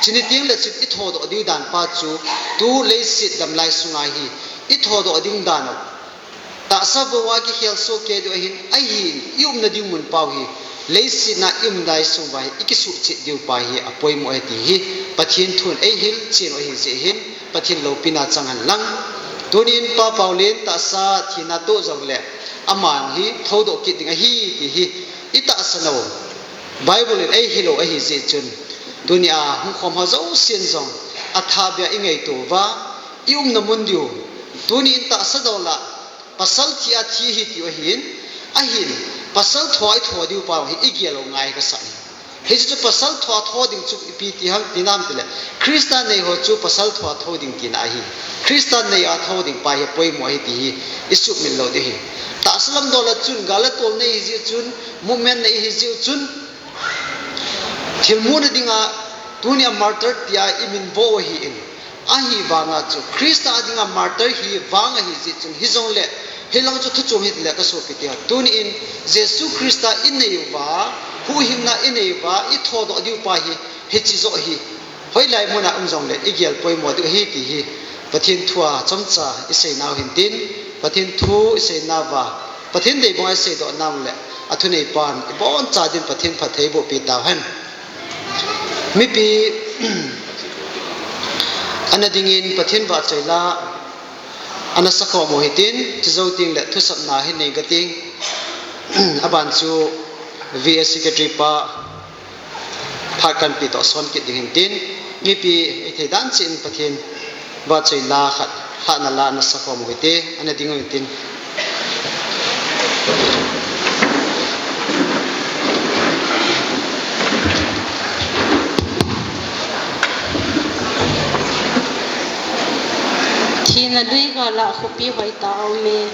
Chuni tengle chun ithoudoh diu dan pa chu tu leiset damlai sunga hi ithoudoh ding dan u. Tahsa bou a kikhel soh kei diu ahin, ahin, i umna ding mun pau hi, leiset a i umna sung uva hi, i kisuhchet diu pa hi, apoimo ahi ti hi, Pathen thun eihil chen u ahi jeh hin, Pathen loupina chang hen lang. Tunin Pa Paulin tahsa thina toh jongle, ama hi thoudoh kit ding ahi ti hi, i tahsan u. Bible in eihil u ahi jeh chun, tunia hung khom ho jousen jong, athah beh a i ngaito uva, i umna mun diu. Tunin tahsa dol a, pasal thi a thi hi tiu ahin, ahin, pasal tho a itho diu pa hi igel u ngai kasa ahi. Hichu pasal tho a tho ding chu ipi ti ham ti nam tile, Christa nei ho chu pasal tho a tho ding tina ahi. Christa nei a tho ding pa hi poimo ahi ti hi, isumil lou diu ahi. Tahsa lam dol a chun, gal le tol nei hi jeh chun, movement nei hi jeh chun, thilmu na dinga, tunia martyr tia imin vo u ahin, ahivanga chu, Christa dinga martyr hi vang ahi jeh chun, hijongle, hilang chu thuchom hile ka sopite ho. Tunin, Jesu Christa inei uva, huhhingna inei uva, ithoudoh diu pa hi, hiche joh hi, hoilai muna um jongle, igel poimo diu ahi ti hi, Pathen thua chomcha isei nau hintin, Pathen thu isei nauva, Pathen deibanga isei doh nau le, athunei pan, ibon cha din Pathen phattheiboh peh tau hen. Mipi, ana dingin Pathen vahchoi la, ana sakhom u hitin, chujou tengle, thusapna hin nei kating, aban chu V A Secretary pa, phat kanpi toh son kit ding hintin, mipi, ithei dan cheh in Pathen vahchoi la khat, lhahna la ana sakhom u hite, ana ding u hintin. Thina lui gal a khopi hoitah a um e.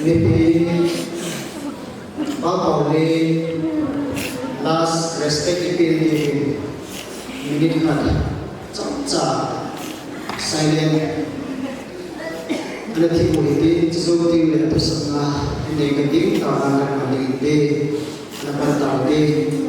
Mipi, Pa Pauli, last respect ipi ni minute khat. Chomcha silent. Ana thi mu hiti, chu jou ding le thusapna nei ka ding, taona ka ding te. Ana pan tau ding.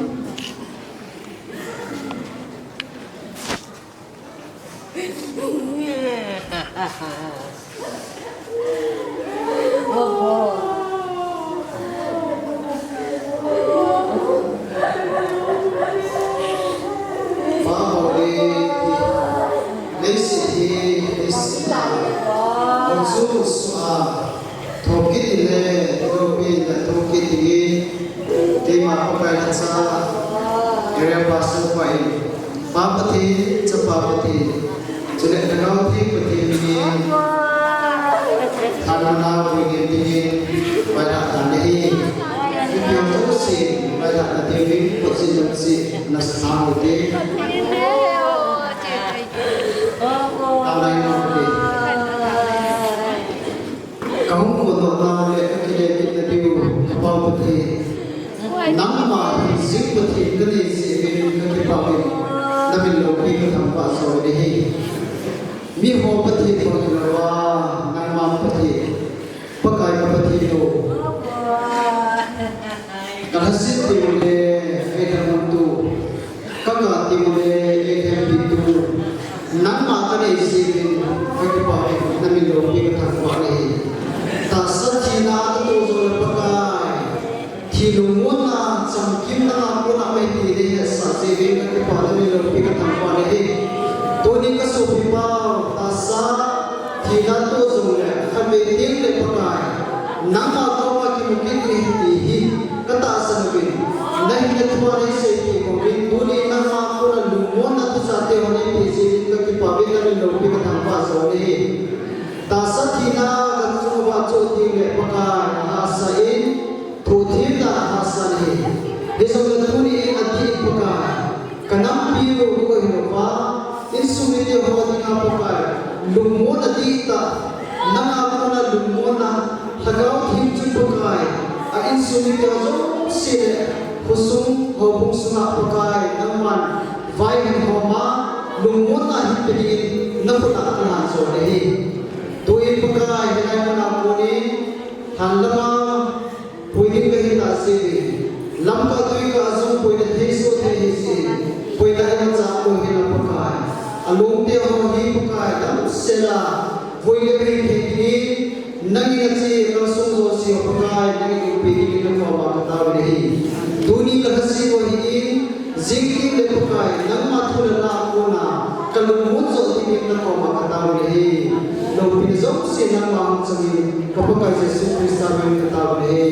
Pa Pauli, leiset hi, leiset hi, hung chu sua, thokit le, lopi le, thokit hi, keima Pakai le cha, area pastor pa in, Pa Pathen, Chapa Pathen, chule Lhagao Theng Pathen min in, thanna boiyin dingin, vaihomna nei. Ipi hung chu sin, vaihomna dingin, kotjin dam si, na sa u te. Tanglai na u te. Ka hung khantouna le ka kile kitna diu, ka Pa Pathen. Nangma hi jing Pathen ka nei jeh uvin ka kipah uvin, na min loupi ka thangvah jing u ahi. Miho Pathen bang hilou a, nangma Pathen, Pakai ka Pathen o. Ka lhaset diu le, ei lhamon tu. Ka kap diu le, ei lhempi tu. Nangma ka nei jeh uvin, ka kipah uvin, na min loupi ka thangvah ahi. Tahsa thina ka toh jong le Pakai. Thi lungmonna, chamkimna a kona mei ti ding hetsah jeh uvin ka kipah, na min loupi ka thangvah ahi. Tuni ka sopi pau, tahsa, thina toh jong le, khatvei teng le Pakai. Nangma koma kimu kit ding ahi ti hi, ka tahsan uvin. Na hinna thu a nei sei ti bang uvin, tuni nangma kona lungmonna thuchate ho nei pe jeh uvin ka kipah uvin, na min loupi ka thangvah jing u ahi. Tahsa thina ka chung uva chu ding le Pakai, na hahsa in, Thu thim dan hahsa ahi. Hijongle tuni in adih in Pakai, ka nampi u, u ahilouva, insung mite ho dinga Pakai, lungmonna dihtah, nanga kona lungmonna, Lhagao Theng chun Pakai, a insung mite ho jouse le, khosung, houbung sunga Pakai, nangman, vaihom homa, lungmonna hinpe dingin, na khut a ka lhan jing u ahi. Tuin Pakai, hilai muna konin, lhan lama, Pui ding kahi tah jeh in, lamkah tuikah a jong puina thei soh thei ahi jeh in, puina imacha lou hih in Pakai. Alungte ho hi Pakai damsel a, vui le ring thei dingin, nangin nache kalsong jouse ho Pakai, nangin umpi dingin nakoma katao u ahi. Tuni kalhaset u ahin, Jingkah le Pakai, nangma thu le la a kona, kalungmon joh dingin nakoma katao u ahi. Loupina jouse nangma hung changin, ka Pakai Jesu Christa min in katao u ahi.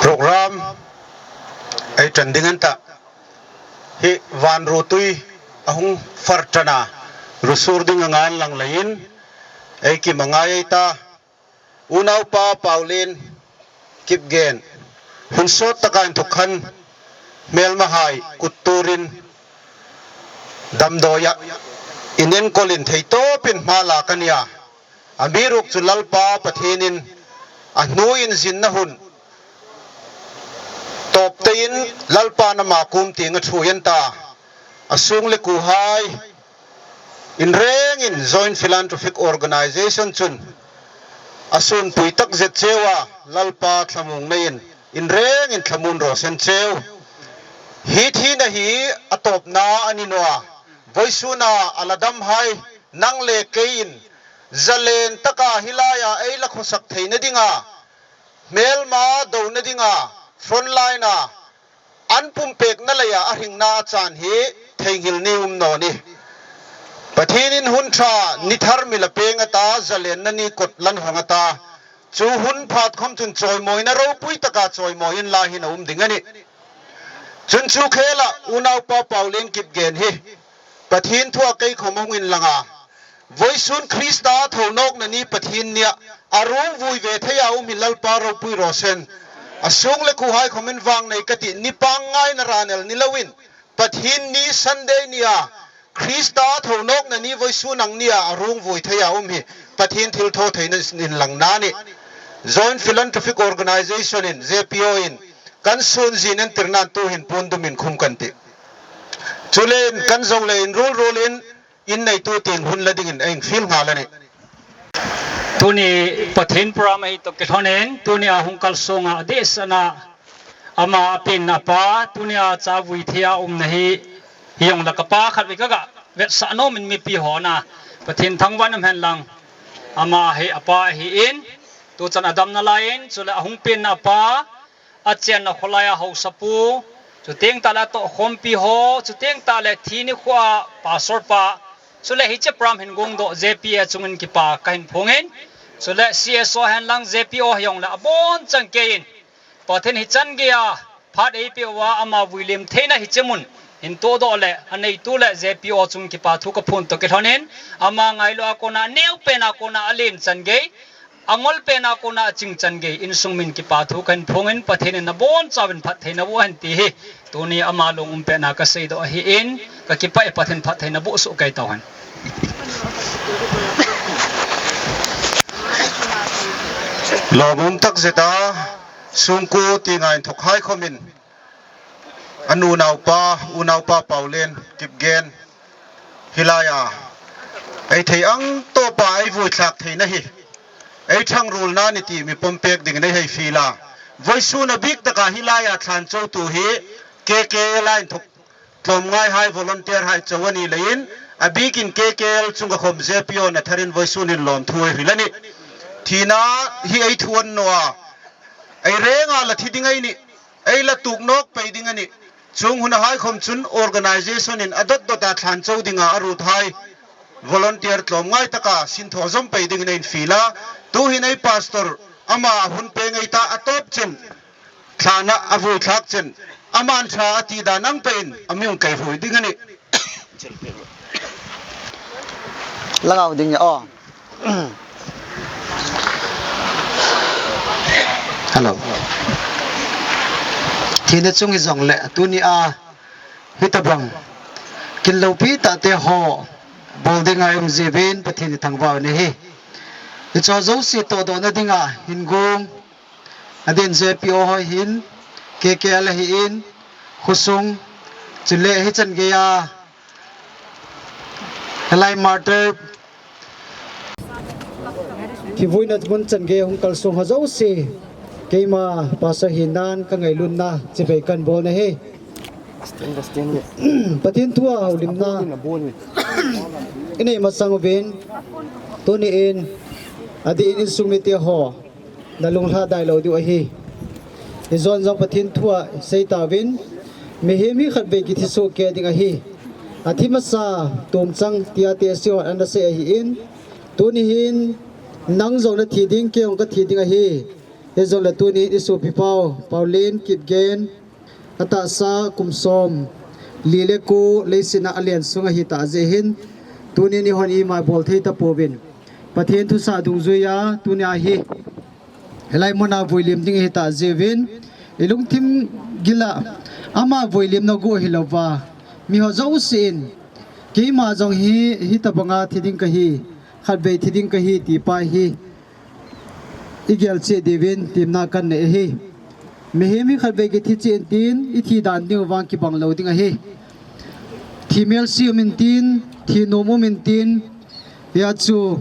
Program ei tan ding anta, hi van ru tui ahung far tana, ru sur ding anga lang laiin, ei kimangai ei ta, unaupa Paulen Kipgen, hun sot taka in thukhan, melmahai kutturin, damdoiya, inen kolin theitopin hmala kania, amiruk chu Lalpa Pathenin, ahnuin jinna hun, topteiin Lalpa nama kum tinga thuian ta, asung le kuhai, inrengin Joint Philanthropic Organization chun, asun pui tak zet cheuva, Lalpa thlamuang neiin, inrengin thlamun rosen cheu. Hi thina hi atopna ani noa, voisuna aladam hai, nang le keiin, zalen taka hilaiya ei la khosak theina dinga, melma douna dinga, frontline a, an pumpekna leiya ahingna achan hi, theinghil ni um noni. Pathenin hun tha, nithar mila peng ata, zalenna ni kot lan hong ata, chu hun phat khom chun choimoina ropui taka choimoiin la hin aum ding ani. Chun chu khela, unaupa Paulen Kipgen hi, Pathen thua kei khom hung in langa, voisun Krista thonokna ni Pathen nia, arung vui ve theiya um hi Lalpa ropui rosen. Asung le kuhai khomin vang nei kati, ni pang ngaina ranel ni loin, Pathen ni Sunday nia, Krista thonokna ni voisun ang nia, arung vui theiya um hi, Pathen thiltho theina in lang nani. Joint Philanthropic Organization in, J P O in, kan sun jinen tirnan tuhin pun dumin khum kan ti. Chulen kan zong le in rul rul in, in neitu tin hun la dingin ei fil nga la ni. Tuni Pathen program ahi toh kilhonin, tuni a hung kalsonga adehsetna ama apenna pa, tuni a cha vui theiya umna hi, hijong le kapa khat vei kaga vetsah nomin mipi hon a, Pathen thangvah in um hen lang, ama hi apa ahin, tuchan adamna laiin, chule ahung penna pa, achenna kholai a haosapu, chuteng tale atohkhompi ho, chuteng tale thi nikho a pastor pa, chule hiche program hin gongdoh J P A chungin kipa kahin phongin, chule C S O hen lang J P O hijong le abonchan keiin, Pathen hichan geiya phat eipeh uva ama vuilim theina hiche mun hin todoh le aneitu le J P O chung kipa thu kaphon toh kilhonin, ama ngailu a kona, neopen a kona, alen chan gei, angol pen a kona, aching chan gei, insung min kipa thu kahin phongin, Pathen in nabonchauvin phatthei naboh hen ti hi, tuni ama lung umpetna kaseidoh ahin, kakipah e, Pathen phatthei naboh soh kei tauhen. Lom um tak jeta, sungku ti ngai in thuk hai khomin, anu naupa, u naupa Paulen Kipgen, hilaiya, ei thei ang topa ei vuithlak theina hi, ei thangrulna ni ti mi pompek dingin ei hei fila. Voisun abik taka hilaiya thlan choutu hi, K K L a in thuk tlom ngai hai, volunteer hai chou ani leiin, abikin K K L chunga khom J P O natharin voisun in lom thu ei hil ani. Thina hi ei thuan noa, ei renga la thi ding ei ni, ei la tuk nok pei ding ani. Chung hun a hai khom chun organization in adot dot a thlan chou dinga arut hai, volunteer tlom ngai taka sin tho jom pei dingin ei fila. Tuhin ei pastor ama hun pe ngai ta, atop chen, thlan a avui thlak chen, aman tha ati dan ang pen, amin kai hui ding ani. Langau ding ya, oh. Hello. Thina chung hijong le, tuni a, hitabang kin loupi tahte ho bol dinga um jiuvin Pathen in thangvah u hen. Hicho jouse todohna dinga hin gong, adin J P O ho hin, K K L ahin, khosung, chule hichan geiya, hilai martyr, thivuina mun chan geiya hung kalsong ho jouse, keima pastor hinan kangailutna chibai kahin bol ahi. Pathen thua houlimna inei masang uvin, tuni in, adin insung mite ho, nalung lhadai lou diu ahi. Hijongle jong Pathen thua seitauvin, mihem hi khatvei kithi soh kei ding ahi. Athi masa tomchang tia te sihon ana sei ahin, tuni hin nang jong nathi ding, kei jong kathi ding ahi. Hijongle tuni i sopi pau, Pauline Kipgen, atahsa kum som li le ko, leiset a alen sung ahi tah jeh hin, tuni eihon ima bol thei tapouvin, Pathen thusah dungjuiya, tuni ahi, hilai muna vuilim ding ahi tah jeh uvin, i lungthim gila, ama vuilimna gu hilouva, miho jousen, keima jong hi, hitabanga thi ding kahi, khatvei thi ding kahi, ti pa hi, i gelcheh diuvin temna kanei ahi. Mihem hi khatvei kithi cheh intin, i thi dan diu vang kibang lou ding ahi. Thi melse um intin, thi nom um intin, hia chu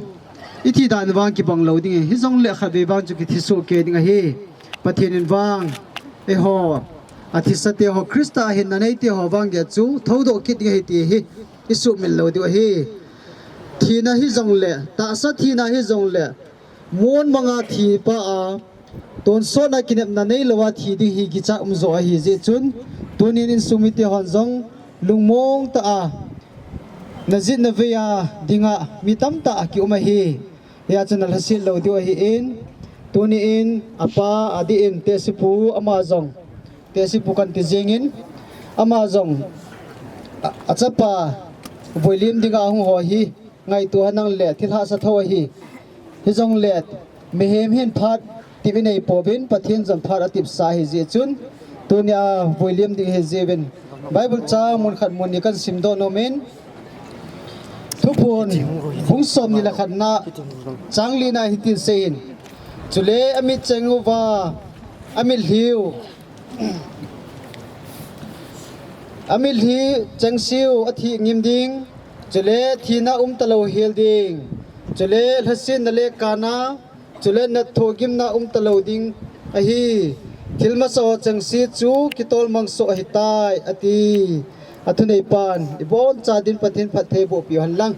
i thi dan vang kibang lou ding ahi. Hijongle khatvei vang chu kithi soh kei ding ahi. Pathen in vang, eiho, athisa teho, Christa a hinna nei teho vang gei chu, thoudoh kit ding ahi ti hi, i sumil lou diu ahi. Thina hijongle, tahsa thina hijongle, Mon manga thi pa a, tonsot a kinepna neilouva thi ding hi kicha um jo ahi jeh chun, tunin insung mite hon jong lungmong tah a, na jin na vei a dinga mi tamtah a kium ahi. Hia chun alhaset lou diu ahin, tuni in apa adih in Tesipu ama jong, Tesipu kanti jingin, ama jong a, achapa vuilim dinga hung ho hi, ngaito henlang le thil hahsa tho ahi. Hijongle mihem hin phat tip inei pouvin, Pathen jong phat atipsa ahi jeh chun, tunia vuilim ding ahi jeh uvin, Bible chang mun khat mun ni kan simdoh nomin, Thuphon bung som ni le khatna chang lina hitin aseiyin, chule amit cheng uva, amitlhiu Amitlhi chengseu athi ngim ding, chule thina umtalou hel ding, chule lhasetna le kana, chule natthohgimna umtalou ding ahi. Thil masa ho chengse chu kitolmang soh ahitai, ati. Athuneipan, iboncha din Pathen phatthei boh piu henlang.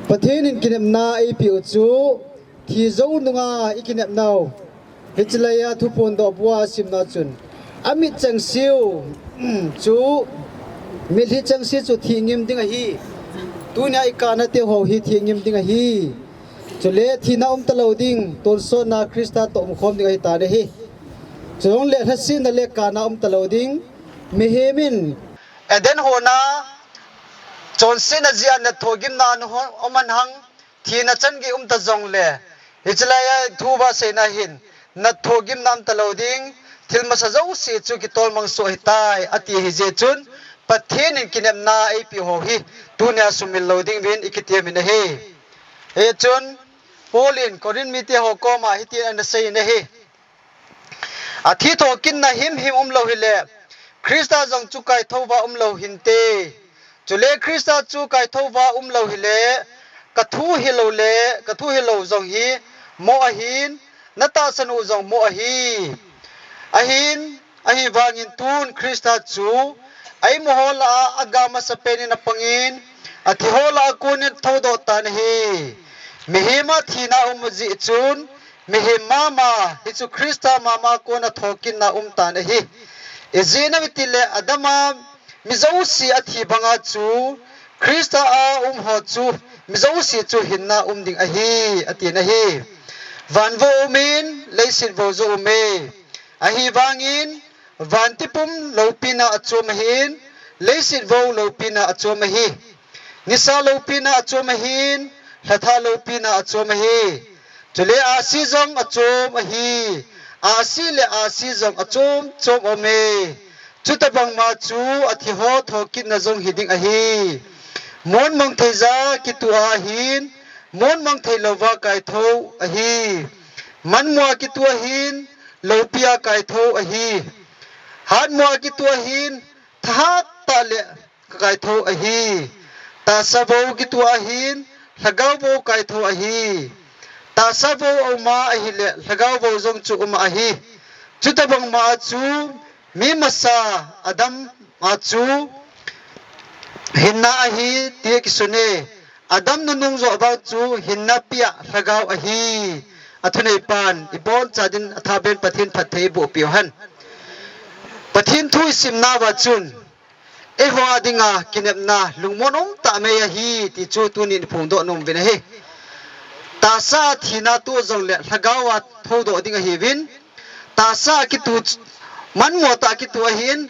Pathen in kinepna eipeu chu, thi jou nunga ikinep nau. Hiche laiya Thuphon doh bua asimna chun, amit chengseu chu, mitlhi chengse chu thi ngim ding ahi. Tunia ikana teho hi thi ngim ding ahi. Chule thina umtalou ding, tonsotna Christa toh umkhom ding ahitai ahi. Chujongle lhasetna le kana umtalou ding, mihem in Eden hon a chonsetna jeh a natthohgimna ana um henlang, thina chan gei umta jongle, hiche laiya thu va seina hin, natthohgimna umtalou ding, thil masa jouse chu kitolmang soh ahitai, ati ahi jeh chun, Pathen in kinepna eipeu ho hi, tunia sumil lou ding uvin ikitepin ahi. Hichun, Paul in Corinth mite ho koma hitin ana seiyin ahi. Athi thokitna himhim umlou hile, Christa jong chu kaithouva umlou hinte. Chule Christa chu kaithouva umlou hile, kathu hilou le, kathu hilou jong hi moh ahin, natahsan u jong moh ahi. Ahin, ahivangin tun Christa chu, a-im ho lah a aga masapen in apangin, athi ho lah a konin athoudoh tan ahi. Mihem a thina aum jeh chun, mihem mama, hichu Christa mama kona thokitna umtan ahi. Ijeh inem itile Adam a mi jouse athi banga chu, Christa a um ho chu, mi jouse chu hinna um ding ahi, atin ahi. Van vo umin, leiset vo joh ume. Ahivangin, van tipum loupina achom ahin, leiset vo loupina achom ahi. Nisa loupina achom ahin, lhatha loupina achom ahi. Chule ahsi jong achom ahi. Ahsi le ahsi jong achom chom aume. Chutabangma chu athi ho thokitna jong hiding ahi. Mon mang thei ja kituh ahin, mon mang thei louva kaithou ahi. Man mua kituh ahin, loupi a kaithou ahi. Hat mua kituh ahin, thahat tah le kaithou ahi. Tahsa vo kituh ahin, lhagao vo kaithou ahi. Tahsa vo auma ahile, lhagao vo jong chu uma ahi. Chutabangma chu, mi masa Adam a chu hinna ahi, tia kisune. Adam nunung joh vang chu hinna pia lhagao ahi. Athuneipan, iboncha din athaben Pathen phatthei boh piu hen. Pathen thu isimna uva chun, eiho a dinga kinepna lungmon um tah mai ahi, ti chu tunin iphongdoh nom uvin ahi. Tahsa a thina toh jongle lhagao a thoudoh ding ahiuvin. Tahsa a kitu, manmo tah a kitu ahin,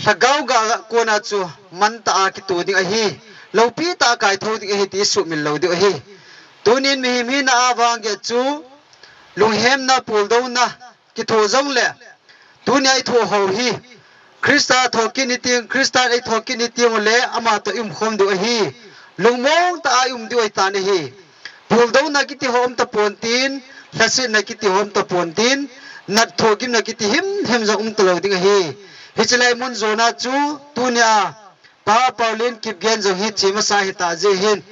lhagao ga kona chu mantah a kitu ding ahi. Loupi tah a kaithou ding ahi ti sumil lou diu ahi. Tunin mihem hina a vang gei chu lunghemna, puldouna kithoh jongle, tunia ithoh ho hi Christa thokit nitin, Christa eithokit nitin uleh ama toh iumkhom diu ahi. Lungmong tah a ium diu ahitan ahi. Puldouna kiti ho umtapon tin, lhasetna kiti ho umtapon tin, nat thogimna kiti himhim jong umtalou ding ahi. Hiche lai mun jona chu tunia Pa Paulin Kipgen jong hi chemasa hita jeh hin,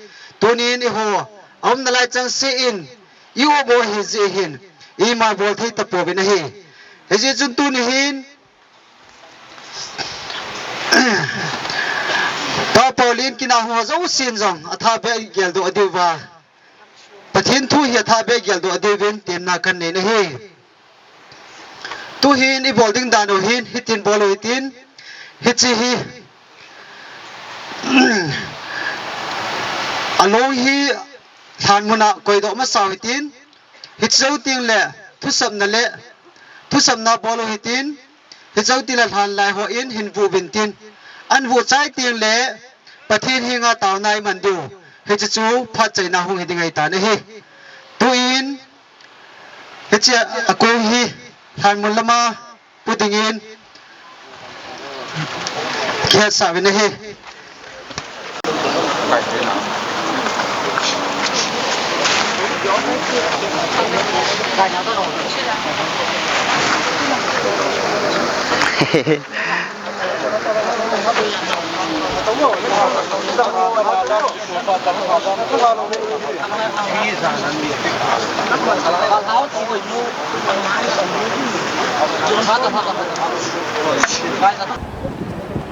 tunin eiho aumna lai chengse in i-um u ahi jeh hin, ima bol thei tapouvin ahi. Hijeh chun tuni hin Pa Paulin kinah ho jousen jong athah beh geldoh diuva, Pathen thu hi athah beh geldoh diuvin temna kanei ahi. Tuhin ibol ding dan u hin hitin bol u hitin, hiche hi along hi lhan mun a koidoh masa u hitin, hiche jou tengle thusapna le, thusapna bol u hitin, hiche jou tengle lhan lai hon hin vuh uvin tin, ahin vuh chai tengle Pathen henga taona iman diu, hiche chu phat chaina hung hi ding ahitan ahi. Tuin hiche akong hi lhan mun lama pu dingin kihetsah uvin ahi.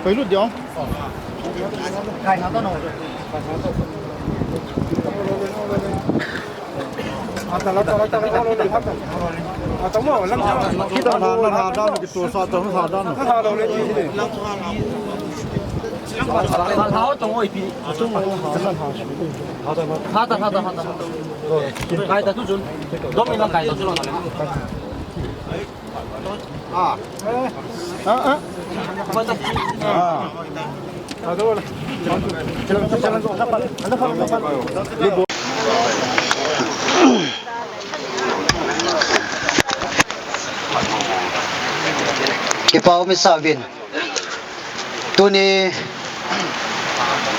Koi lut diu. Kipa um isah uvin. Tuni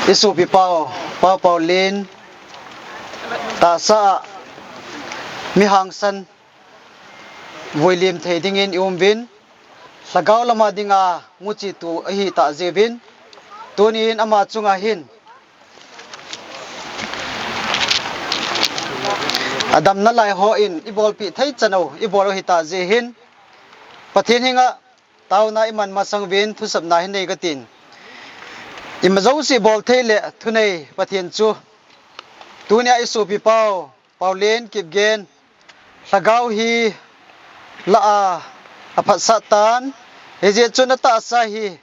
isopi pau, Pa Paulin, tahsa a mi hangsan vuilim thei dingin i-um uvin, lhagao lama dinga muchi tu ahitah jeh uvin, tunin ama chunga hin adamna lai hon ibolpeh thei chan u ibol u ahitah jeh hin, Pathen henga taona iman masang uvin thusapna hin nei katin. Ima jouse bol thei le thunei Pathen chu tunia isopi pau Paulin Kipgen, lhagao hi lah a aphatsah tan, hijeh chun atahsa hi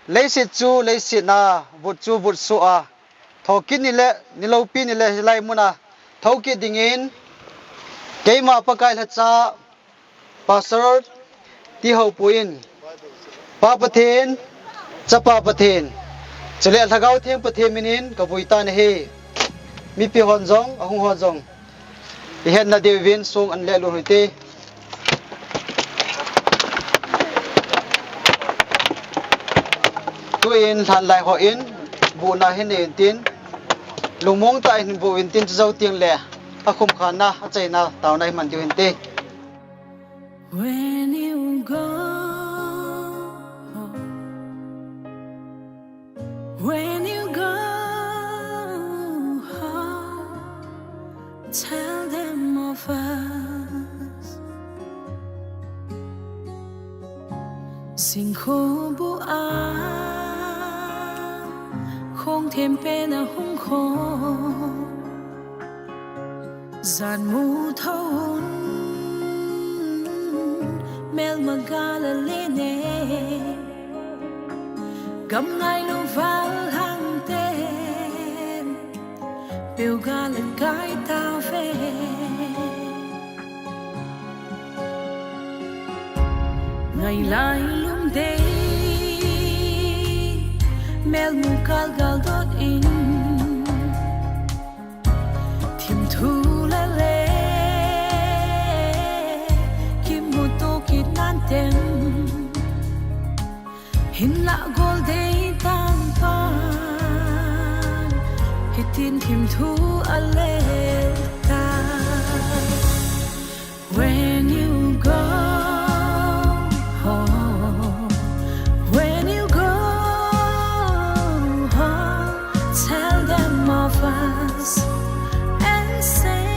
leiset chu leiset a, vut chu vutsoh a, thokit ni le niloupi ni le hilai muna thokit dingin keima Pakai lhacha Pastor Tihoupui in, Pa Pathen, Chapa Pathen, chule Lhagao Theng Pathen minin kavui tan ahi. Mipi hon jong, ahung hon jong, ihetna diuvin song an le lhun u hite. Tuin lhan lai hon vuhna hin nei untin, lungmong tah in vuh untin, chujou tengle akhum khanna, achaina, taona iman diu hinte. When you go, when you go home, tell them of us. Singkho bu a, khong them pen a hung khong. Jan mu thou un, melma gal a le ne. Gam ngailu val hang ten, peu gal a kai tauve. Ngailai lum dei, mel mu kal gal dot in, thim thu le le, kimu to kit nan tem. Hinlah gol dei tan pan, hitin thim thu a le ta. When you go home, when you go home, tell them of us and say,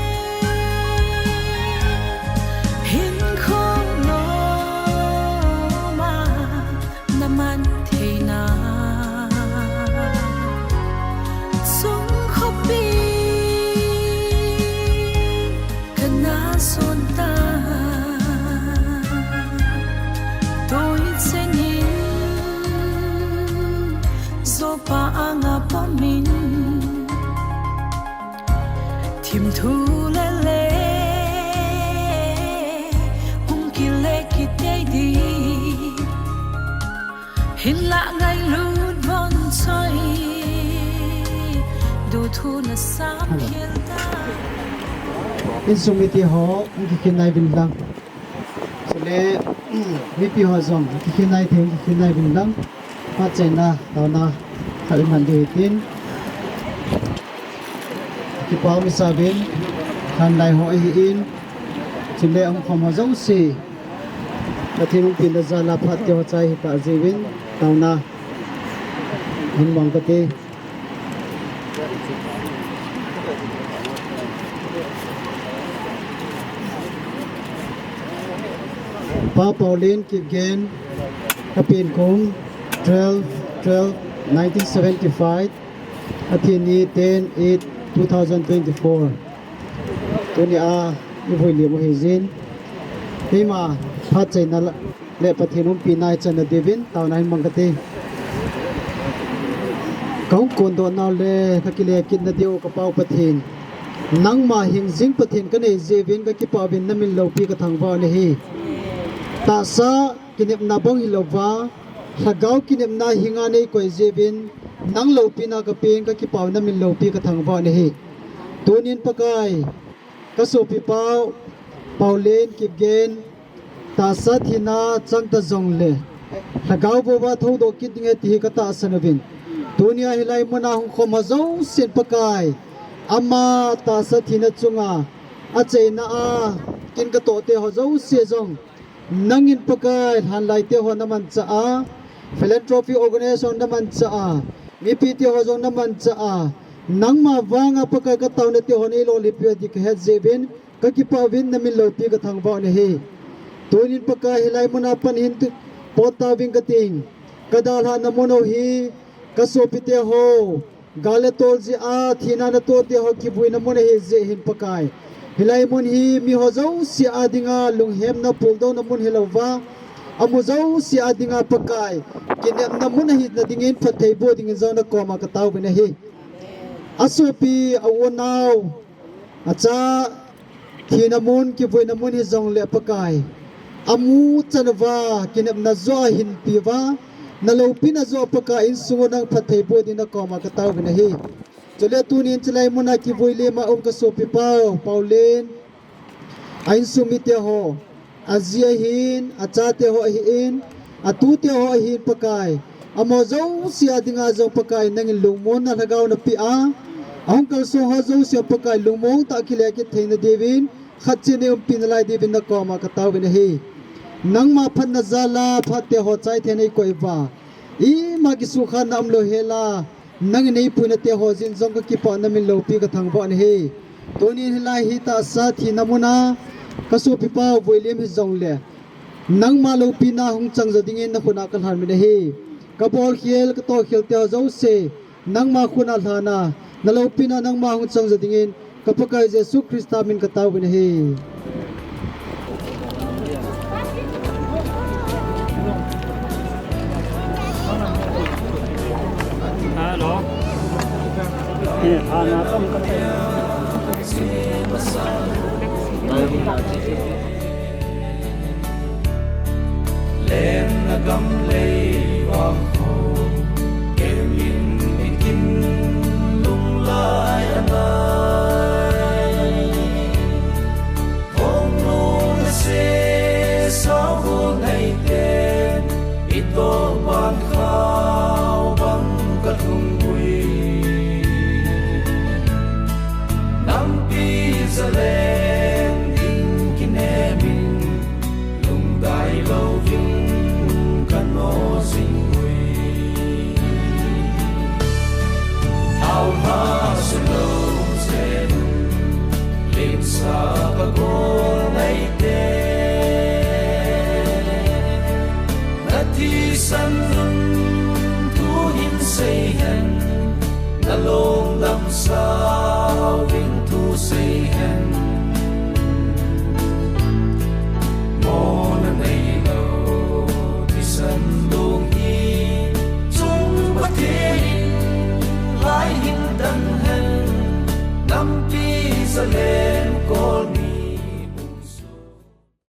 hin khom nom a na man theina. Sung khopi kana son ta. Toi chenin Joppa anga pomin, thim thu le le, hung kile kit dei di. Hinlah ngailut von choi, du thu na sam khel ta. Insung mite ho, hung kikhen nai uvin lang. Chule, mipi ho jong, hung kikhen nai thei, hung kikhen nai uvin lang. Phat chaina, taona, khat iman diu hitin. Kipa um isa uvin, khanlai ho ahin. Chule, um khom ho jouse. Pathen umpina jal a phat teho chai hita jiuvin, taona. Hin mong kate. Pa Paulin Kipgen, kapen kum twelve twelve nineteen seventy-five, athini ten eight two thousand twenty-four. Tunia ivui lim u hijin. Keima phat chaina la le Pathen umpina ichan na diuvin, taona hin mang kate. Kahung kondoh nau le kakile kit na diu ka Pa u Pathen. Nangma hingjing Pathen kanei jeh uvin kakipah uvin namin loupi kathangvah u ahi. Tahsa kinepna bang hilouva, lhagao kinepna hinga neikoi jeh uvin, nang loupina kapen kakipah u namin loupi kathangvah u ahi. Tunin Pakai, kasopi pau, Paulin Kipgen, tahsa thina chang ta jongle, lhagao vouva thoudoh kit ding ahi ti hi katahsan uvin. Tunia hilai muna hung khom ho jousen Pakai, ama tahsa thina chunga, acheina a, kin katoh teho jouse jong, nangin Pakai lhanlai teho namanchah a, philanthropy organization namanchah a, mipi teho jong namanchah a, nangma vanga Pakai kataona teho neilolhinpi u ahi ti kahet jeh uvin, kakipah uvin namin loupi kathangvah u ahi. Tunin Pakai hilai muna pan hin tu, pot tauving kating, kadalhah na mun u hi, kasopi teho, gal le tol jeh a thina natoh teho kivuina mun ahi jeh hin Pakai, hilai mun hi miho jouse a dinga lunghemna puldouna mun hilouva, amu jouse a dinga Pakai, kinepna mun ahina dingin phatthei boh dingin jong nakoma kataovin ahi. Asopi, a u, anao, acha, thina mun, kivuina mun hijongle Pakai, amu chan uva kinepna joh a hinpi uva, naloupina joh a Pakai insung u nang phatthei boh dingin nakoma kataovin ahi. Chule tunin chulai muna kivui lima um kasopi pau, Paulin, a insung miteho, aji ahin, achateho ahin, atuteho ahin Pakai, amaho jouse a dinga jong Pakai nangin lungmonna lhagao napeh a, ahung kalsong ho jouse Pakai lungmong tah a kile kit theina diuvin, khatche in eiumpi nalai diuvin nakoma kataovin ahi. Nangma phatna jal a phat teho chai thei in eikoi uva, ima kisukhatna umlou hel a, nangin eipuina teho jeh in jong kakipah u namin loupi kathangvah u ahi. Tunin hilai hi tahsa thina muna kasopi pau Vuilim hijongle, nangma loupina hung chang jo dingin nakhut a kalhan uvin ahi. Kabolkhel, katohkhel teho jouse, nangma khut a lhan a, naloupina nangma hung chang jo dingin, ka Pakai Jesu Christa min kataovin ahi. Hello. Eh, ana tam ka. gam lei vang